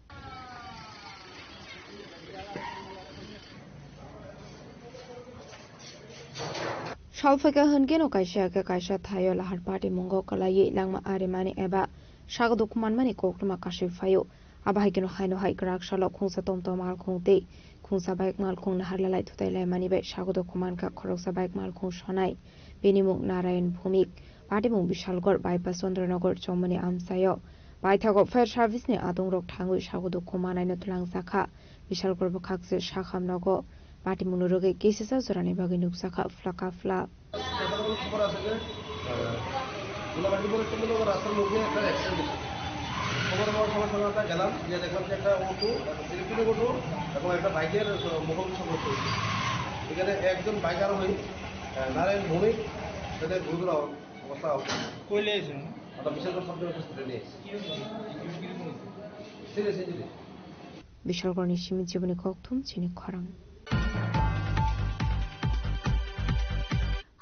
Salphaikha hwnkhe no kaisa khe kaisa thaio lahar party mungo kwlaiwi langma arimani eba sago dokhumanmani koktwma kasui phaio. Abo hai kheno haino hai kwrak salo khungsa tom tom malkhung tei khungsa bike malkhung nahar lalai thutai laimani bai sago dokhuman kha khoroksa bike malkhung sonai. Bini mung Narayan Bhumik, patimung Bishalgarh bypass Chandra Nagar chomoni amchaio. Paithago fire service ni adong rok thangwi sago dokhumanai no twlangjakha. Bishalgarh bwkhak se sakham nogo patimung no rwgwi kisisa jorani bagwi nukjakha phlaka phlak. এখানে কোনো খবর আছে যে, আহ, গোলাঘাটি মোড় চন্দ্রনগর রাস্তার মুখে একটা অ্যাক্সিডেন্ট হয়েছে। খবর পাওয়ার সঙ্গে সঙ্গে আমরা গেলাম, গিয়ে দেখলাম যে একটা অটো, একটা সিলেকশনের অটো এবং একটা বাইকের, আহ, মুখোমুখি সংঘর্ষ হয়েছে। এখানে একজন বাইক আরোহী, আহ, নারায়ণ ভৌমিক, তাদের গুরুতর অবস্থা। কই নিয়ে এসেছেন? আমরা বিশালগড় সাব ডিভিশন হসপিটালে নিয়ে এসেছি। কি হয়েছে? Serious injury. Bishalgarh ni simi chiboni kokthum chini khorang.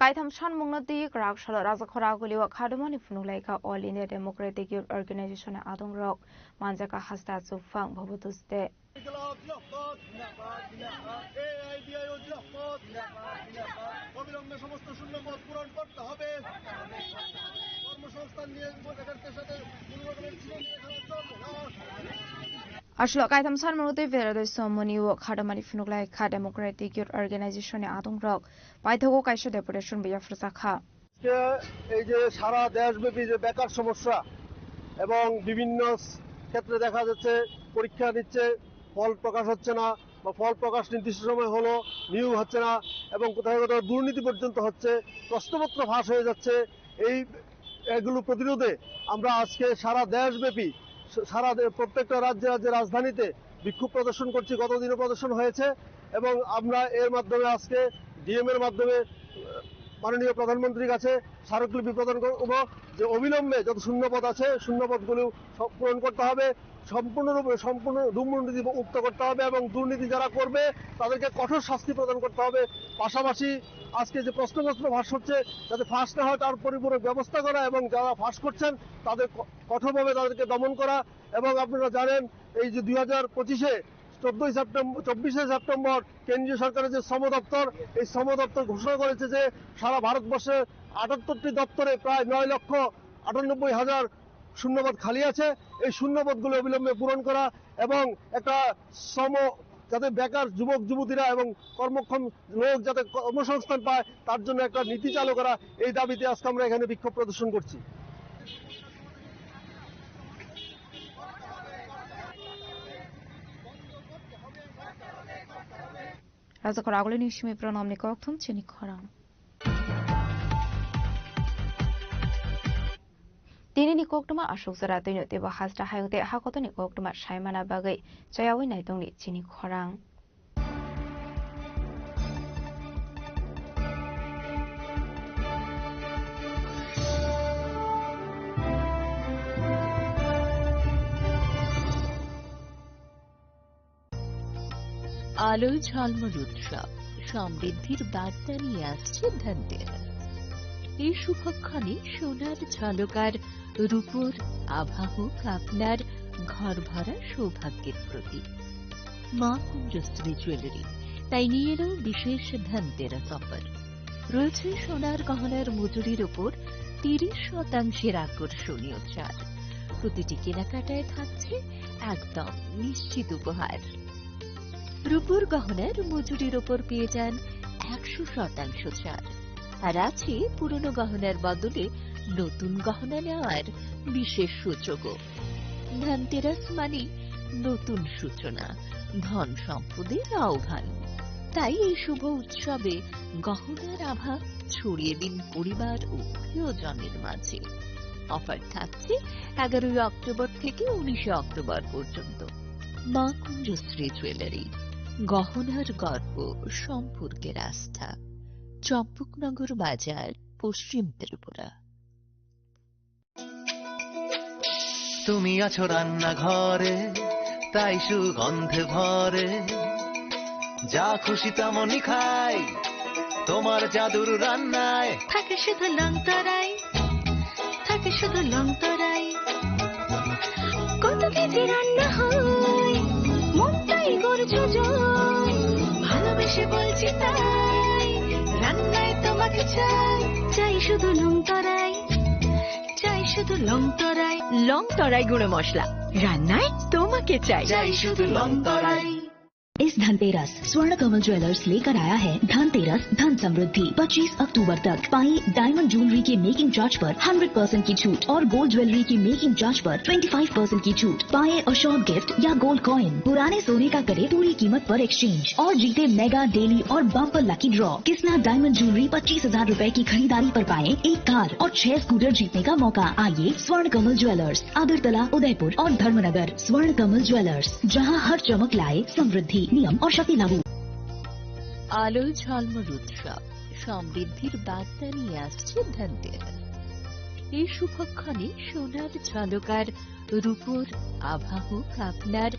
Kaitham sanmungno twi kwrak salo Rajakhora Agulio khadumani phunuk laikha All India Democratic Youth Organization ni adongrok manjaka hasta chukphang Bhabatosh de. অবিলম্বে সমস্ত শূন্য পদ পূরণ করতে হবে। কর্মসংস্থান নিয়ে এখানে সাথে কোনো রকমের ছিনিমিনি খেলা চলবে না। Aswk kaitham sanmungno twi Veredoi Somoni o khadumani phunuk laikha Democratic Youth Organization ni adongrok paithago kaisa deputation bo yapharjakha. আজকে এই যে সারা দেশব্যাপী যে বেকার সমস্যা এবং বিভিন্ন ক্ষেত্রে দেখা যাচ্ছে পরীক্ষা নিচ্ছে, ফল প্রকাশ হচ্ছে না বা ফল প্রকাশ নির্দিষ্ট সময় হলো, নিয়োগ হচ্ছে না এবং কোথাও কোথাও দুর্নীতি পর্যন্ত হচ্ছে, প্রশ্নপত্র ফাঁস হয়ে যাচ্ছে। এই এগুলো প্রতিরোধে আমরা আজকে সারা দেশব্যাপী, সারা দে-, প্রত্যেকটা রাজ্যে রাজ্যে রাজধানীতে বিক্ষোভ প্রদর্শন করছি। গত দিনও প্রদর্শন হয়েছে এবং আমরা এর মাধ্যমে আজকে ডিএম এর মাধ্যমে, আহ, মাননীয় প্রধানমন্ত্রীর কাছে স্মারকলিপি প্রদান করব যে অবিলম্বে যত শূন্যপদ আছে, শূন্যপদগুলো সব পূরণ করতে হবে, সম্পূর্ণরূপে সম্পূর্ণ দুর্নীতি মুক্ত করতে হবে এবং দুর্নীতি যারা করবে তাদেরকে কঠোর শাস্তি প্রদান করতে হবে। পাশাপাশি আজকে যে প্রশ্নপত্র ফাঁস হচ্ছে, যাতে ফাঁস না হয় তার পরিপূরক ব্যবস্থা করা এবং যারা ফাঁস করছেন তাদের ক-, কঠোরভাবে তাদেরকে দমন করা। এবং আপনারা জানেন, এই যে দুই হাজার পঁচিশে চোদ্দই সেপ্টেম্বর, চব্বিশে সেপ্টেম্বর কেন্দ্রীয় সরকারের যে শ্রম দপ্তর, এই শ্রম দপ্তর ঘোষণা করেছে যে সারা ভারতবর্ষে আটাত্তরটি দপ্তরে প্রায় নয় লক্ষ আটানব্বই হাজার শূন্যপদ খালি আছে। এই শূন্যপদগুলো অবিলম্বে পূরণ করা এবং একটা শ্রম, যাতে বেকার যুবক যুবতীরা এবং কর্মক্ষম লোক যাতে কর্মসংস্থান পায়, তার জন্য একটা নীতি চালু করা, এই দাবিতে আজকে আমরা এখানে বিক্ষোভ প্রদর্শন করছি। Rajakhor agulini simi pronomni kokthum chini khorang. Tinini koktwma aswk jora twino teibo hasta hayung tei hakotoni koktwma saimana bagwi chayawi naitongni chini khorang. আলোয় ঝলমল উৎসব, সমৃদ্ধির বার্তা নিয়ে আসছে ধনতেরাস। এই শুভক্ষণে সোনার ঝলকার রূপোর আভা হোক আপনার ঘর ভরা সৌভাগ্যের প্রতীক। মা কুঞ্জশ্রী জুয়েলারি তাই নিয়ে এলো বিশেষ ধনতেরাস অফার। রয়েছে সোনার গহনার মজুরির ওপর তিরিশ শতাংশের আকর্ষণীয় ছাড়। প্রতিটি কেনাকাটায় থাকছে একদম নিশ্চিত উপহার। রূপোর গহনার মজুরির ওপর পেয়ে যান একশো শতাংশ ছাড়, আর আছে পুরনো গহনার বদলে নতুন গহনা নেওয়ার বিশেষ সুযোগও। ধনতেরাস মানে নতুন সূচনা, ধন সম্পদের আহ্বান। তাই এই শুভ উৎসবে গহনার আভা ছড়িয়ে দিন পরিবার ও প্রিয়জনের মাঝে। অফার থাকছে এগারোই অক্টোবর থেকে উনিশে অক্টোবর পর্যন্ত। মা কুঞ্জশ্রী জুয়েলারি, গহনার গর্ব, সম্পর্কের আস্থা। চম্পকনগর বাজার, পশ্চিম ত্রিপুরা। তুমি আছো রান্নাঘরে, তাই সুগন্ধে ভরে। যা খুশি তেমনই খাই, তোমার জাদুর রান্নায়। থাকে শুধু লংতরাই, থাকে শুধু লংতরাই। কত কেজি রান্না হয়, মনটাই গর্জ যায়। ভালোবেসে বলছি তাই, রান্নায় তোমাকে চাই। চাই শুধু লংতরাই, চাই শুধু লংতরাই। লংতরাই গুঁড়ো মশলা, রান্নায় তোমাকে চাই। চাই শুধু লংতরাই। इस धनतेरस स्वर्ण कमल ज्वेलर्स लेकर आया है धनतेरस धन समृद्धि। पच्चीस अक्टूबर तक पाएं डायमंड ज्वेलरी के मेकिंग चार्ज पर हंड्रेड परसेंट की छूट और गोल्ड ज्वेलरी की मेकिंग चार्ज पर ट्वेंटी फ़ाइव परसेंट की छूट। पाएं अशोक गिफ्ट या गोल्ड कॉइन, पुराने सोने का करें पूरी कीमत पर एक्सचेंज और जीते मेगा डेली और bumper lucky draw. Krishna diamond jewellery, पच्चीस हजार रुपए की खरीदारी पर पाएं एक कार और छह स्कूटर जीतने का मौका। आइए स्वर्ण कमल ज्वेलर्स, আগরতলা, উদয়পুর और ধর্মনগর। स्वर्ण कमल ज्वेलर्स, जहां हर चमक लाए समृद्धि। नियम और शर्तें लागू। আলোয় ঝলমল উৎসব, সমৃদ্ধির বার্তা নিয়ে আসছে ধনতেরাস। এই শুভক্ষণে সোনার ঝলকার রূপোর আভা হোক আপনার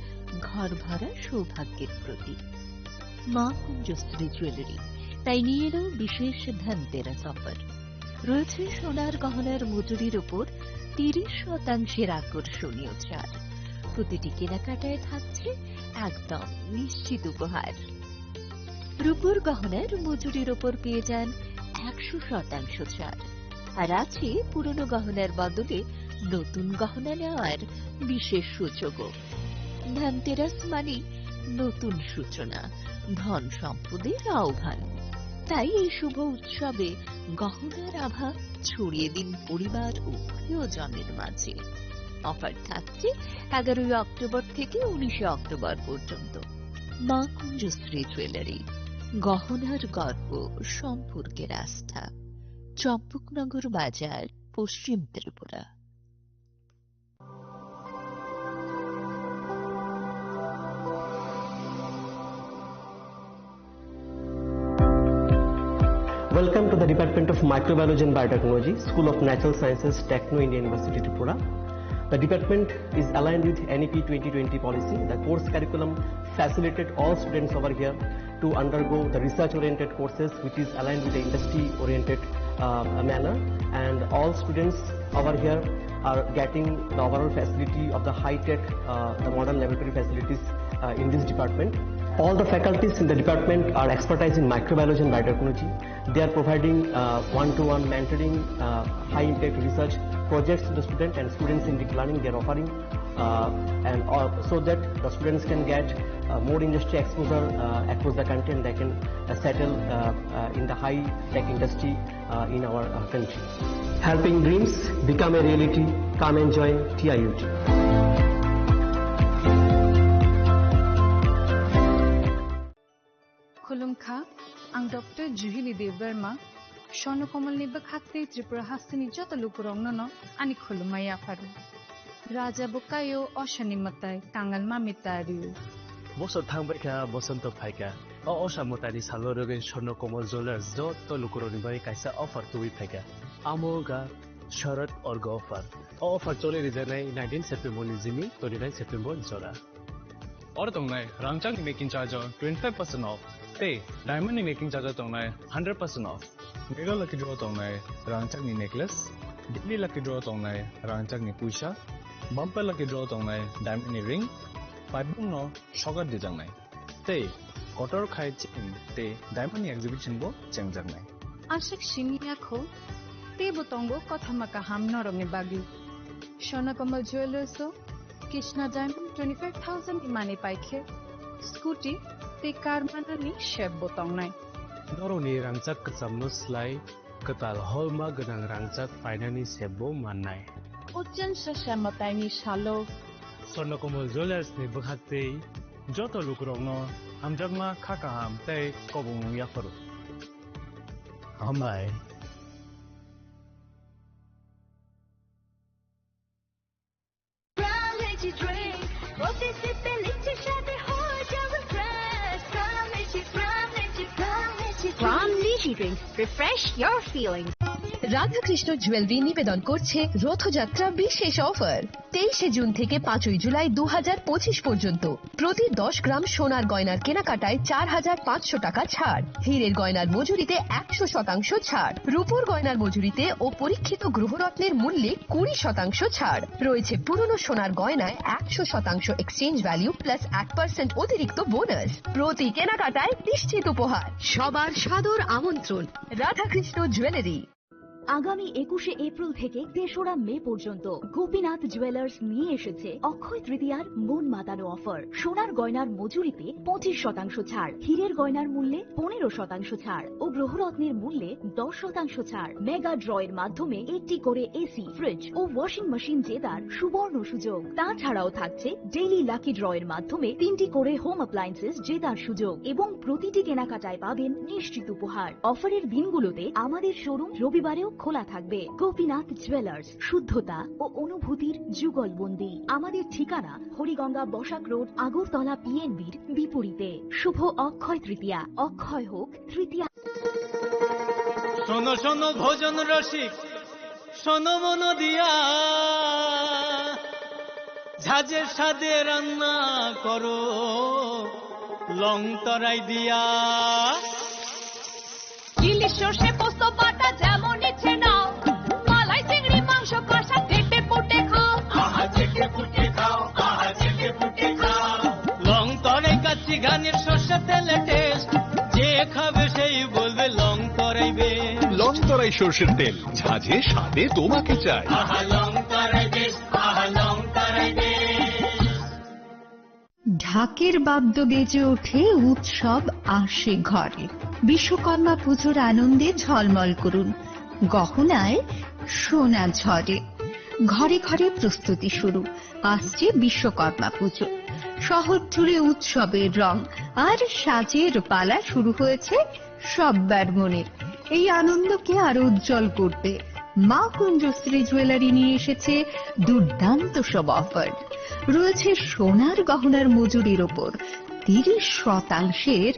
ঘর ভরা সৌভাগ্যের প্রতীক। মা কুঞ্জশ্রী জুয়েলারি তাই নিয়ে এলো বিশেষ ধনতেরাস অফার। রয়েছে সোনার গহনার মজুরির উপর তিরিশ শতাংশের আকর্ষণীয় ছাড়। প্রতিটি কেনাকাটায় থাকছে একদম নিশ্চিত উপহার। রূপোর গহনার মজুরির ওপর পেয়ে যান একশো শতাংশ ছাড়। আর আছে পুরনো গহনার বদলে নতুন গহনা নেওয়ার বিশেষ সুযোগও। ধনতেরাস মানে নতুন সূচনা, ধন সম্পদের আহ্বান। তাই এই শুভ উৎসবে গহনার আভা ছড়িয়ে দিন পরিবার ও প্রিয়জনের মাঝে। অফার থাকছে এগারোই অক্টোবর থেকে উনিশে অক্টোবর পর্যন্ত। মা কুঞ্জশ্রী জুয়েলারি, গহনার গর্ব, সম্পর্কের আস্থা। চম্পকনগর বাজার, পশ্চিম Tripura. Welcome to the Department of Microbiology and Biotechnology, School of Natural Sciences, Techno India University, Tripura. The department is aligned with N E P twenty twenty policy. The course curriculum facilitated all students over here to undergo the research-oriented courses, which is aligned with the industry-oriented, uh, manner. And all students over here are getting the overall facility of the high-tech, uh, the modern laboratory facilities, uh, in this department. All the faculties in the department are expertise in microbiology and biotechnology. They are providing, uh, one-to-one mentoring, uh, high-impact research projects to the student and students in deep learning. They are offering, uh, and all, so that the students can get, uh, more industry exposure, uh, across the country, and they can, uh, settle, uh, uh, in the high-tech industry, uh, in our, uh, country. Helping dreams become a reality. Come and join T I U T. Khulumkha, ang Doctor Juhili Debbarma, Swarno Komolni bwkhak tei Tripura hasteni joto lukurokno no ani khulumma yapharo. Raja bo kaio, osani mwtai, kangal mami tario. Bosor thangbaikha, bosonto phaikha. O osa mwtaini salo rwgwi Swarno Komol Jewellers joto lukurokni bagwi kaisa offer tubui phaikha. Amo wngkha Sharad Orga offer. O offer choli rijaknai nineteen September ni jimi twenty nine September ni jora. Oro tongnai rangchakni making charge o twenty five percent off tei diamond ni making charge o tongnai hundred percent off. Mega lucky draw tongnai rangchakni necklace, daily lucky draw tongnai rangchakni puisa, bumper lucky draw tongnai diamond ni ring, paibung no sogar dijaknai. Tei kotor khai chain tei diamond ni exhibition bo chengjaknai. Aswk simi ya kho, teibo tongo kothoma kaham norokni bagwi. Swarno Komol Jewellers o Krishna Diamond twenty five thousand ni manwi paikhe scooty tei car manani sep bo tongnai. Norokni rangchak kwchamno slai kwtal holma gwnang rangchak painani sep bo mannai. Ochen sasa mwtaini salo Swarno Komol Jewellers ni bwkhak tei joto lukurokno hamjakma, kha kaham tei kobong yapharo. Hambai. Brown Lychee Drink, protein sip and litchi Drink, refresh your feelings. Radhakrishna jewellery নিবেদন করছে রথযাত্রা বিশেষ অফার। তেইশে জুন থেকে পাঁচই জুলাই দু হাজার পঁচিশ পর্যন্ত প্রতি দশ গ্রাম সোনার গয়নার কেনাকাটায় চার হাজার পাঁচশো টাকা ছাড়, হীরের গয়নার মজুরিতে একশো শতাংশ ছাড়, রূপোর গয়নার মজুরিতে ও পরীক্ষিত গ্রহরত্নের মূল্যে কুড়ি শতাংশ ছাড় রয়েছে। পুরনো সোনার গয়নায় একশো শতাংশ এক্সচেঞ্জ ভ্যালু প্লাস এক পার্সেন্ট অতিরিক্ত বোনাস। প্রতি কেনাকাটায় নিশ্চিত উপহার। সবার সাদর আমন্ত্রণ। রাধাকৃষ্ণ জুয়েলারি। আগামী একুশে এপ্রিল থেকে তেসরা মে পর্যন্ত গোপীনাথ জুয়েলার্স নিয়ে এসেছে অক্ষয় তৃতীয়ার মন মাতানো অফার। সোনার গয়নার মজুরিতে পঁচিশ শতাংশ ছাড়, হীরের গয়নার মূল্যে পনেরো শতাংশ ছাড় ও গ্রহরত্নের মূল্যে দশ শতাংশ ছাড়। মেগা ড্রয়ের মাধ্যমে একটি করে এসি, ফ্রিজ ও ওয়াশিং মেশিন জেতার সুবর্ণ সুযোগ। তাছাড়াও থাকছে ডেইলি লাকি ড্রয়ের মাধ্যমে তিনটি করে হোম অ্যাপ্লায়েন্সেস জেতার সুযোগ এবং প্রতিটি কেনাকাটায় পাবেন নিশ্চিত উপহার। অফারের দিনগুলোতে আমাদের শোরুম রবিবারেও খোলা থাকবে। গোপীনাথ জুয়েলার্স, শুদ্ধতা ও অনুভূতির যুগলবন্দি। আমাদের ঠিকানা হরিগঙ্গা বসাক রোড, আগরতলা পিএনবির বিপরীতে। শুভ অক্ষয় তৃতীয়া, অক্ষয় হোক তৃতীয়া। শোনো শোনো ভোজন রসিক, শোনো মন দিয়া, ঝাঁঝের স্বাদে রান্না করো লং তরাই দিয়া। ইলিশ সর্ষে পোস্ত বাটা যেমন ইচ্ছে নাও, মালাই চিংড়ি মাংস কষা চেটে পুটে খাও। আহা, চেটে পুটে খাও, আহা, চেটে পুটে খাও। লং তরাই কাচ্চি ঘানির সর্ষে তেলে টেস্ট, যে খাবে সেই বলবে লং তরাই বেশ। লং তরাই সর্ষের তেল, ঝাঁঝে স্বাদে তোমাকে চাই। আহা, লং তরাই বেশ, আহা, লং তরাই বেশ। ঢাকের বাদ্য বেজে ওঠে, উৎসব আসে ঘরে। বিশ্বকর্মা পুজোর আনন্দে ঝলমল করুন, গহনায় সোনা ঝরে। ঘরে ঘরে প্রস্তুতি শুরু, আসছে বিশ্বকর্মা পুজো। শহর জুড়ে উৎসবের রং আর সাজের পালা শুরু হয়েছে সব্বার মনে। এই আনন্দকে আরো উজ্জ্বল করতে মা কুঞ্জশ্রী জুয়েলারি নিয়ে এসেছে দুর্দান্ত সব অফার। রয়েছে সোনার গহনার মজুরির ওপর তিরিশ শতাংশের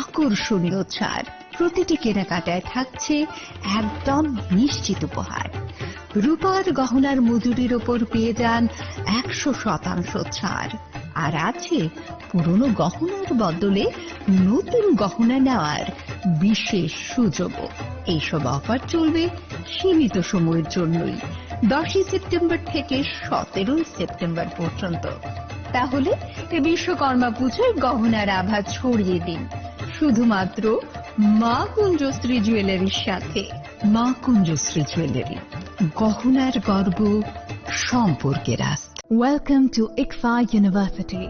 আকর্ষণীয় ছাড়। প্রতিটি কেনাকাটায় থাকছে একদম নিশ্চিত উপহার। রূপার গহনার মজুরির ওপর পেয়ে যান একশো শতাংশ ছাড়। আর আছে পুরনো গহনার বদলে নতুন গহনা নেওয়ার বিশেষ সুযোগও। এইসব অফার চলবে সীমিত সময়ের জন্যই, দশই সেপ্টেম্বর থেকে সতেরোই সেপ্টেম্বর পর্যন্ত। তাহলে এ বিশ্বকর্মা পুজোয় গহনার আভা ছড়িয়ে দিন শুধুমাত্র মা কুঞ্জশ্রী জুয়েলারির সাথে। মা কুঞ্জশ্রী জুয়েলারি, গহনার গর্ব, সম্পর্কের আস্থা। Welcome to ICFAI University,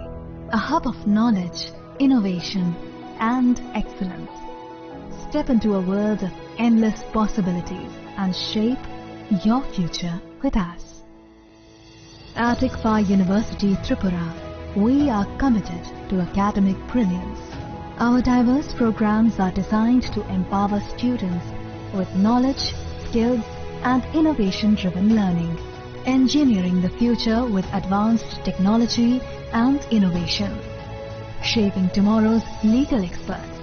a hub of knowledge, innovation, and excellence. Step into a world of endless possibilities and shape your future with us. At ICFAI University Tripura, we are committed to academic brilliance. Our diverse programs are designed to empower students with knowledge, skills, and innovation-driven learning, engineering the future with advanced technology and innovation, shaping tomorrow's legal experts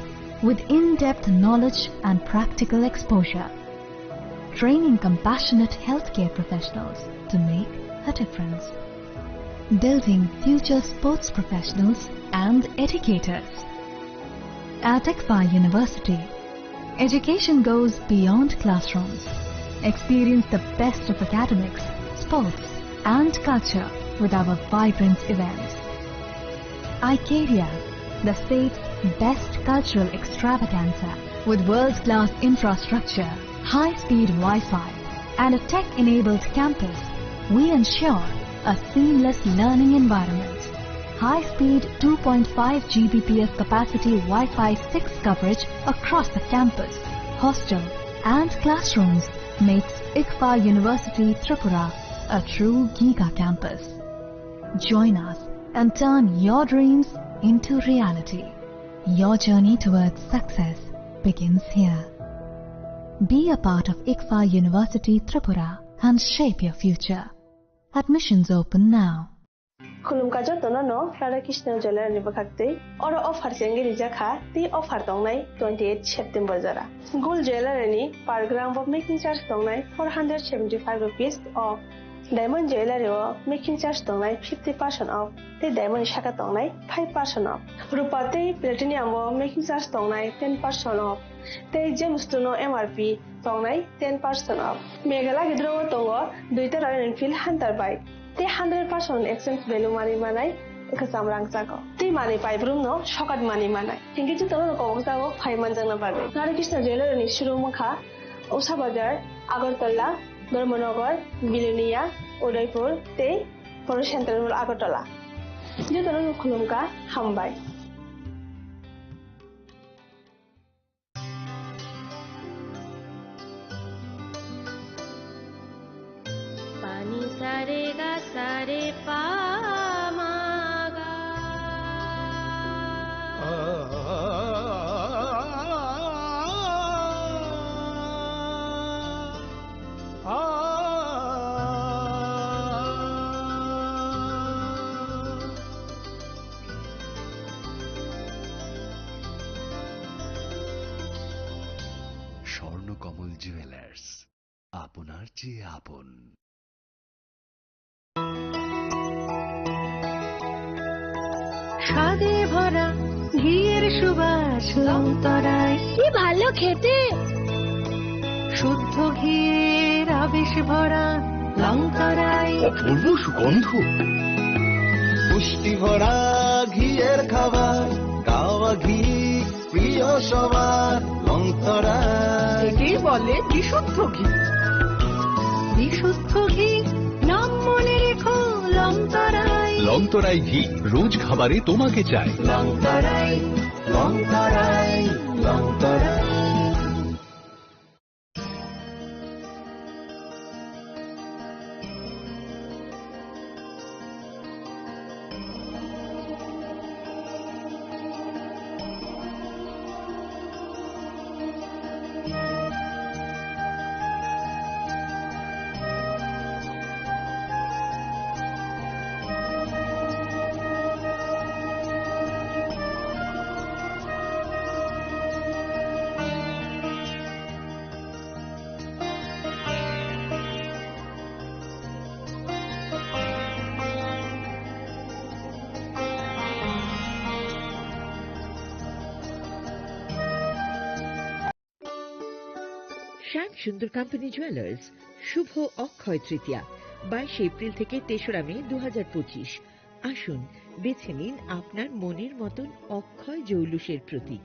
with in-depth knowledge and practical exposure, training compassionate healthcare professionals to make a difference, building future sports professionals and educators. At ICFAI University, education goes beyond classrooms. Experience the best of academics, sports, and culture with our vibrant events. Icaria, the state's best cultural extravaganza. With world-class infrastructure, high-speed Wi-Fi, and a tech-enabled campus, we ensure a seamless learning environment. High-speed two point five G B P S capacity Wi-Fi six coverage across the campus, hostel, and classrooms makes ICFAI University Tripura a true giga campus. Join us and turn your dreams into reality. Your journey towards success begins here. Be a part of ICFAI University Tripura and shape your future. Admissions open now. Khulumkha jotono no Radha Krishna Jewellery ni bwkhak twi. Oro offer chengwi rijak kha, tei offer tongnai twenty eight September jora. Gold Jewellery ni per gram bo making charge tongnai four hundred seventy five rupees off. Diamond Jewellery o making charge tongnai fifty percent off, tei diamond ni saka tongnai five percent off. Rupa tei platinum o making charge tongnai ten percent off, tei gemstone no M R P tongnai ten percent off. Mega Lucky Draw o tongo duita Royal Enfield Hunter bike tei hundred percent exchange value manwi manai kwcham rangchago. Tei manwi paibrum no sokat manwi manai. Hinkhe jotono kobokjago phai manjakna bagwi. Radha Krishna Jewellery ni showroom wngkha Usha Bazar, Agartala, Dharmanagar, Bilonia, Udaipur tei Poro Central Mall Agartala. Jotono khulumkha, hambai. Pani sare ga sare pa ma ga. Swarnakamal jewellers, আপনার চেয়ে আপন। স্বাদে ভরা ঘিয়ের সুবাস লংতরাই। কি ভালো খেতে। শুদ্ধ ঘিয়ের আবেশ ভরা লংতরাই। অপূর্ব সুগন্ধ। পুষ্টি ভরা ঘিয়ের খাবার, গাওয়া ঘি প্রিয় সবার, লংতরাই। একেই বলে বিশুদ্ধ ঘি। বিশুদ্ধ ঘি, নাম মনে রেখো, লংতরাই। লংতরাই ঘি, রোজ খাবারে তোমাকে চাই। লংতরাই, লংতরাই, লংতরাই। শ্যাম সুন্দর কোম্পানি জুয়েলার্স, শুভ অক্ষয় তৃতীয়া, বাইশে এপ্রিল থেকে তেসরা মে দু হাজার পঁচিশ। আসুন, বেছে নিন আপনার মনের মতন অক্ষয় জৌলুসের প্রতীক।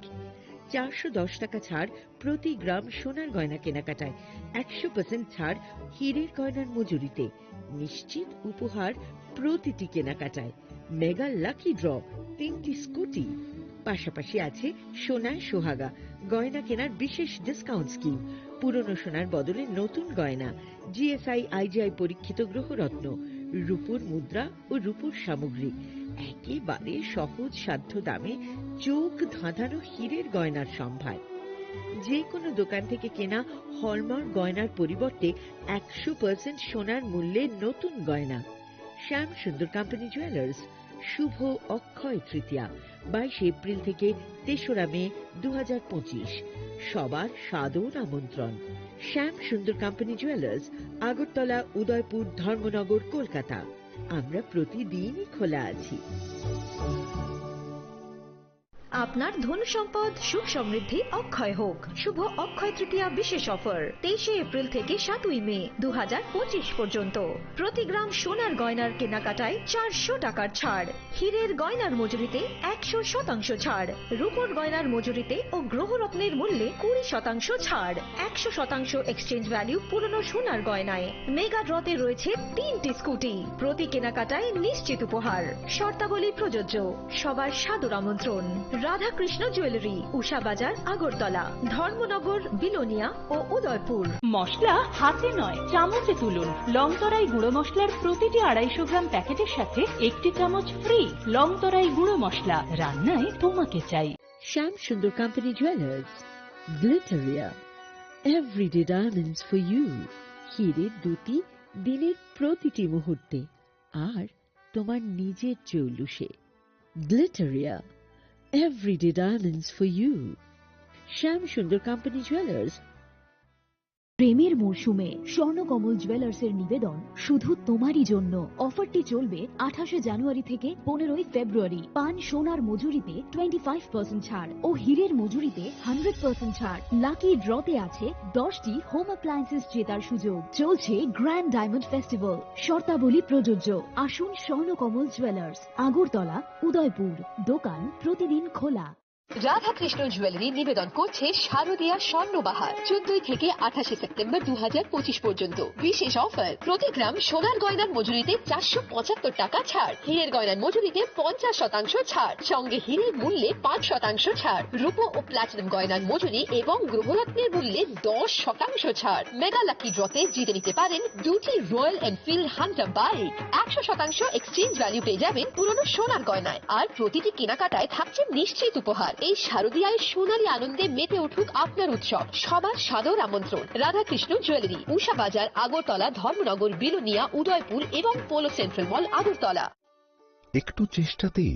চারশো দশ টাকা ছাড় প্রতি গ্রাম সোনার গয়না কেনাকাটায়, একশো পার্সেন্ট ছাড় হীরের গয়নার মজুরিতে, নিশ্চিত উপহার প্রতিটি কেনাকাটায়, মেগা লাকি ড্র, তিনটি স্কুটি, পাশাপাশি আছে সোনায় সোহাগা, গয়না কেনার বিশেষ ডিসকাউন্ট স্কিম, পুরনো সোনার বদলে নতুন গয়না, G S I I G I পরীক্ষিত গ্রহরত্ন, রূপোর মুদ্রা ও রূপোর সামগ্রী, একেবারে সহজ সাধ্য দামে চোখ ধাঁধানো হীরের গয়নার সম্ভার। যে কোনো দোকান থেকে কেনা হলমার্ক গয়নার পরিবর্তে একশো পার্সেন্ট সোনার মূল্যে নতুন গয়না। শ্যাম সুন্দর কোম্পানি জুয়েলার্স, শুভ অক্ষয় তৃতীয়া, বাইশে এপ্রিল থেকে তেসরা মে দু হাজার পঁচিশ। সবার সাদর আমন্ত্রণ। শ্যাম সুন্দর কোম্পানি জুয়েলার্স, আগরতলা, উদয়পুর, ধর্মনগর, কলকাতা। আমরা প্রতিদিনই খোলা আছি। আপনার ধন সম্পদ সুখ সমৃদ্ধি অক্ষয় হোক। শুভ অক্ষয় তৃতীয়া বিশেষ অফার, তেইশে এপ্রিল থেকে সাতই মে দু হাজার পঁচিশ পর্যন্ত। প্রতি গ্রাম সোনার গয়নার কেনাকাটায় চারশো টাকার ছাড়, হীরের গয়নার মজুরিতে একশো শতাংশ ছাড়, রূপোর গয়নার মজুরিতে ও গ্রহরত্নের মূল্যে কুড়ি শতাংশ ছাড়, একশো শতাংশ এক্সচেঞ্জ ভ্যালু পুরনো সোনার গয়নায়। মেগা ড্রতে রয়েছে তিনটি স্কুটি, প্রতি কেনাকাটায় নিশ্চিত উপহার। শর্তাবলী প্রযোজ্য। সবার সাদর আমন্ত্রণ। রাধাকৃষ্ণ জুয়েলারি, উষা বাজার, আগরতলা, ধর্মনগর, বিলোনিয়া ও উদয়পুর। মশলা হাতে নয়, চামচে তুলুন। লংতরাই গুঁড়ো মশলার প্রতিটি আড়াইশো গ্রাম প্যাকেটের সাথে একটি চামচ ফ্রি। লংতরাই গুঁড়ো মশলা, রান্নায় তোমাকে চাই। Shyam Sundar company jewellers, Glitteria, everyday diamonds for you. হীরের দ্যুতি দিনের প্রতিটি মুহূর্তে। আর তোমার নিজের জৌলুসে। Glitteria, everyday diamonds for you. Shyam Sundar company jewellers. প্রেমের মরশুমে স্বর্ণকমল জুয়েলার্সের নিবেদন শুধু তোমারই জন্য। অফারটি চলবে আঠাশে জানুয়ারি থেকে পনেরোই ফেব্রুয়ারি। পান সোনার মজুরিতে টোয়েন্টি ফাইভ পার্সেন্ট ছাড় ও হীরের মজুরিতে হান্ড্রেড পার্সেন্ট ছাড়। লাকি ড্রতে আছে দশটি হোম অ্যাপ্লায়েন্সেস জেতার সুযোগ। চলছে গ্র্যান্ড ডায়মন্ড ফেস্টিভ্যাল, শর্তাবলী প্রযোজ্য। আসুন স্বর্ণকমল জুয়েলার্স, আগরতলা, উদয়পুর। দোকান প্রতিদিন খোলা। রাধাকৃষ্ণ জুয়েলারি নিবেদন করছে শারদীয়া স্বর্ণবাহার, চোদ্দই থেকে আঠাশে সেপ্টেম্বর দু হাজার পঁচিশ পর্যন্ত। বিশেষ অফার, প্রতি গ্রাম সোনার গয়নার মজুরিতে চারশো পঁচাত্তর টাকা ছাড়, হীরের গয়নার মজুরিতে পঞ্চাশ শতাংশ ছাড়, সঙ্গে হীরের মূল্যে পাঁচ শতাংশ ছাড়, রূপো ও প্লাটিনাম গয়নার মজুরি এবং গ্রহরত্নের মূল্যে দশ শতাংশ ছাড়। মেগা লাকি ড্রতে জিতে নিতে পারেন দুটি রয়্যাল এনফিল্ড হান্টার বাইক, একশো শতাংশ এক্সচেঞ্জ ভ্যালু পেয়ে যাবেন পুরনো সোনার গয়নায়। আর প্রতিটি কেনাকাটায় থাকছে নিশ্চিত উপহার। এই শারদীয়ায় সোনালী আনন্দে মেতে উঠুক আপনার উৎসব। সবার সাদর আমন্ত্রণ। রাধাকৃষ্ণ জুয়েলারি, উষা বাজার, আগরতলা, ধর্মনগর, বিলোনিয়া, উদয়পুর এবং পোলো সেন্ট্রাল মল, আগরতলা। একটু চেষ্টাতেই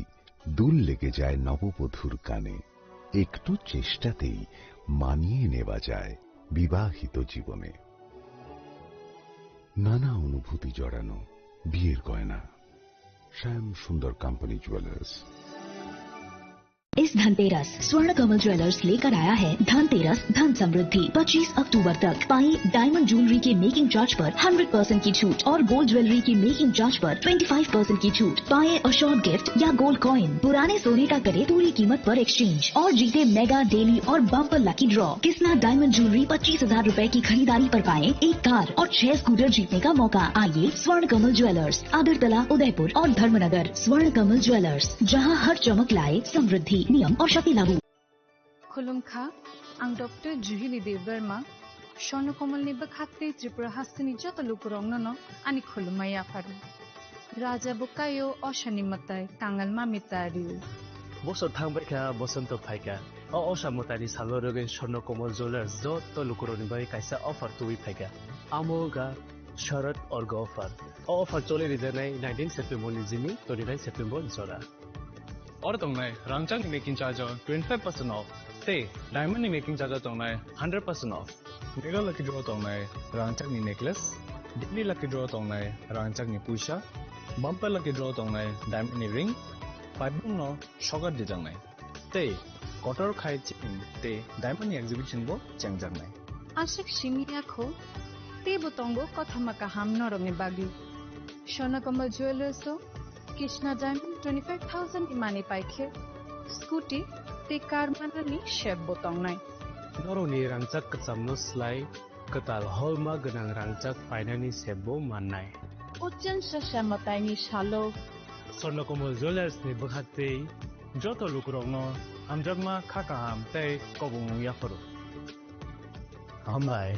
দুল লেগে যায় নববধূর কানে, একটু চেষ্টাতেই মানিয়ে নেওয়া যায় বিবাহিত জীবনে। নানা অনুভূতি জড়ানো বিয়ের গয়না। শ্যাম সুন্দর কোম্পানি জুয়েলার্স। इस धनतेरस स्वर्ण कमल ज्वेलर्स लेकर आया है धनतेरस धन समृद्धि। पच्चीस अक्टूबर तक पाएं डायमंड ज्वेलरी के मेकिंग चार्ज पर हंड्रेड परसेंट की छूट और गोल्ड ज्वेलरी की मेकिंग चार्ज पर ट्वेंटी फ़ाइव परसेंट की छूट। पाएं अशोर्ड गिफ्ट या गोल्ड कॉइन। पुराने सोने का करें पूरी कीमत पर एक्सचेंज और जीते मेगा डेली और bumper lucky draw. Kisna diamond jewellery पच्चीस हज़ार रुपए की खरीदारी पर पाएं एक कार और छह स्कूटर जीतने का मौका। आइए स्वर्ण कमल ज्वेलर्स, अगरतला, उदयपुर और धर्मनगर। स्वर्ण कमल ज्वेलर्स, जहां हर चमक लाए समृद्धि। नियम और शर्तें लागू। Khulumkha, ang Doctor Juhili Debbarma, Swarnakomalni bwkhak tei Tripura hasteni joto lukurokno no ani khulumma yapharo. Raja bo kaio, osani mwtai, kangal mami tario. Bosor thangbai kha, bosonto phaikha. O osa mwtaini salo rwgwi Swarnakomal Jewellers joto lukurokni bagwi kaisa offer tubui phaikha. Amo wngkha Sharad Orga offer. O offer choli rijaknai nineteen September ni jini twenty-nine September jora. Oro tongnai rangchakni making charge o twenty-five percent off, tei diamond ni making charge o tongnai hundred percent off. Mega Lucky Draw tongnai rangchakni necklace, Daily Lucky Draw tongnai rangchakni puisa, Bumper Lucky Draw tongnai diamond ni ring, paibung no sokat dijaknai. Tei kotor khai chini tei diamond ni exhibition bo chengjaknai. Aswk simi yakho, teibo tongo kothoma kaham norokni bagwi. Swarnakomal Jewellers o Krishna Diamond twenty-five thousand ni manwi paikhe, scooty tei car manani sep bo tongnai. Norokni rangchak kwchamno slai kwtal holma gwnang rangchak painani sep bo mannai. O chwngsa samataini salo Swarnakomal Jewellers ni bwkhak tei joto lukurokno hamjakma kha kaham tei kobongmung yapharo. Hambai.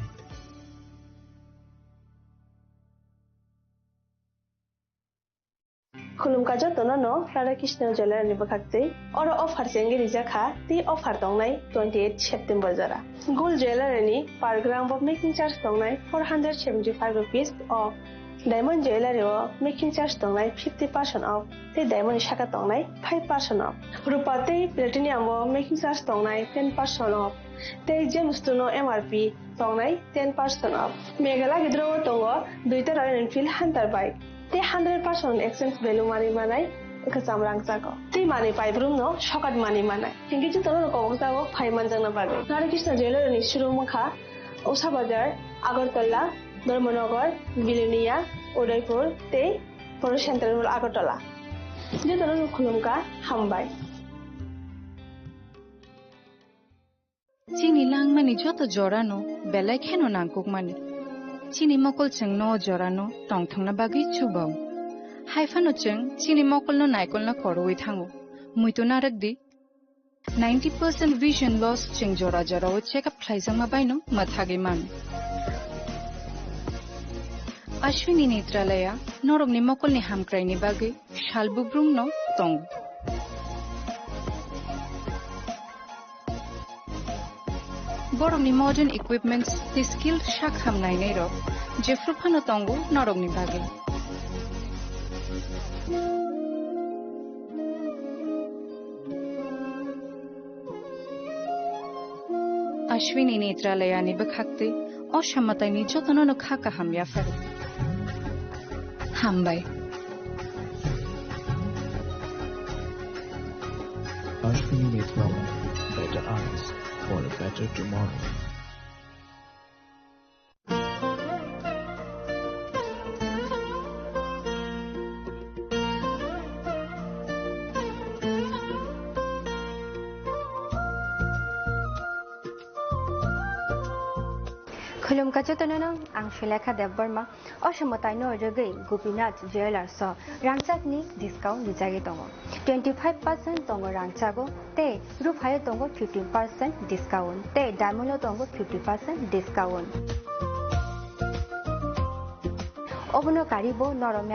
Khulumkha jotono no Radha Krishna Jewellery ni bwkhak tei oro offer chengwi rijak kha tei offer tongnai twenty eight September jora. Gold Jewellery ni per gram bo making charge tongnai four hundred seventy five rupees off. Diamond Jewellery o making charge tongnai fifty percent off tei diamond ni saka tongnai five percent off. Rupa tei platinum o making charge tongnai ten percent off tei Gemstone o M R P tongnai ten percent off. Mega Lucky Draw o tongo duita Royal Enfield Hunter bike tei hundred percent exchange value manwi manai kwcham rangchago. Tei manwi paibrumno sokat manwi manai. Hinkhe jotono kobokjago phai manjakna bagwi. Radha Krishna Jewellery ni showroom wngkha Usha Bazar, Agartala, Dharmanagar, Bilonia, Udaipur tei Polo Central Mall Agartala. Jotono khulumkha, hambai. Chini langmani joto jorano belai kheno nangkukmani. Chini mokol chwngno o jorano tongthokna bagwi chubao. Haiphano chwng chini mokolno naikolna korowi thango. Muitu narwkdi, ninety percent vision loss chwng jora jorao check up khlaijakma baino mwthagwi mano. Ashwini Netralaya norokni mokolni hamkraini bagwi sal bubrumno tongo. Borokni modern equipments tei skilled sak ham nainairok jephru phano tongo norokni bagwi. Ashwini Netralayani bwkhaktwi o samataini jotono no kha kaham yapharo. Hambai. Ashwini Netralayani, better eyes for a better tomorrow. Khulumkha jotono no, ang Sulekha Debbarma. O samataino rwgwi Gopinath Jewellers o rangchakni discount rijagwi tongo. Twenty five percent tongo rangchago tei ruphaio tongo fifteen percent discount tei diamond o tongo fifty percent discount. Obono karibo norok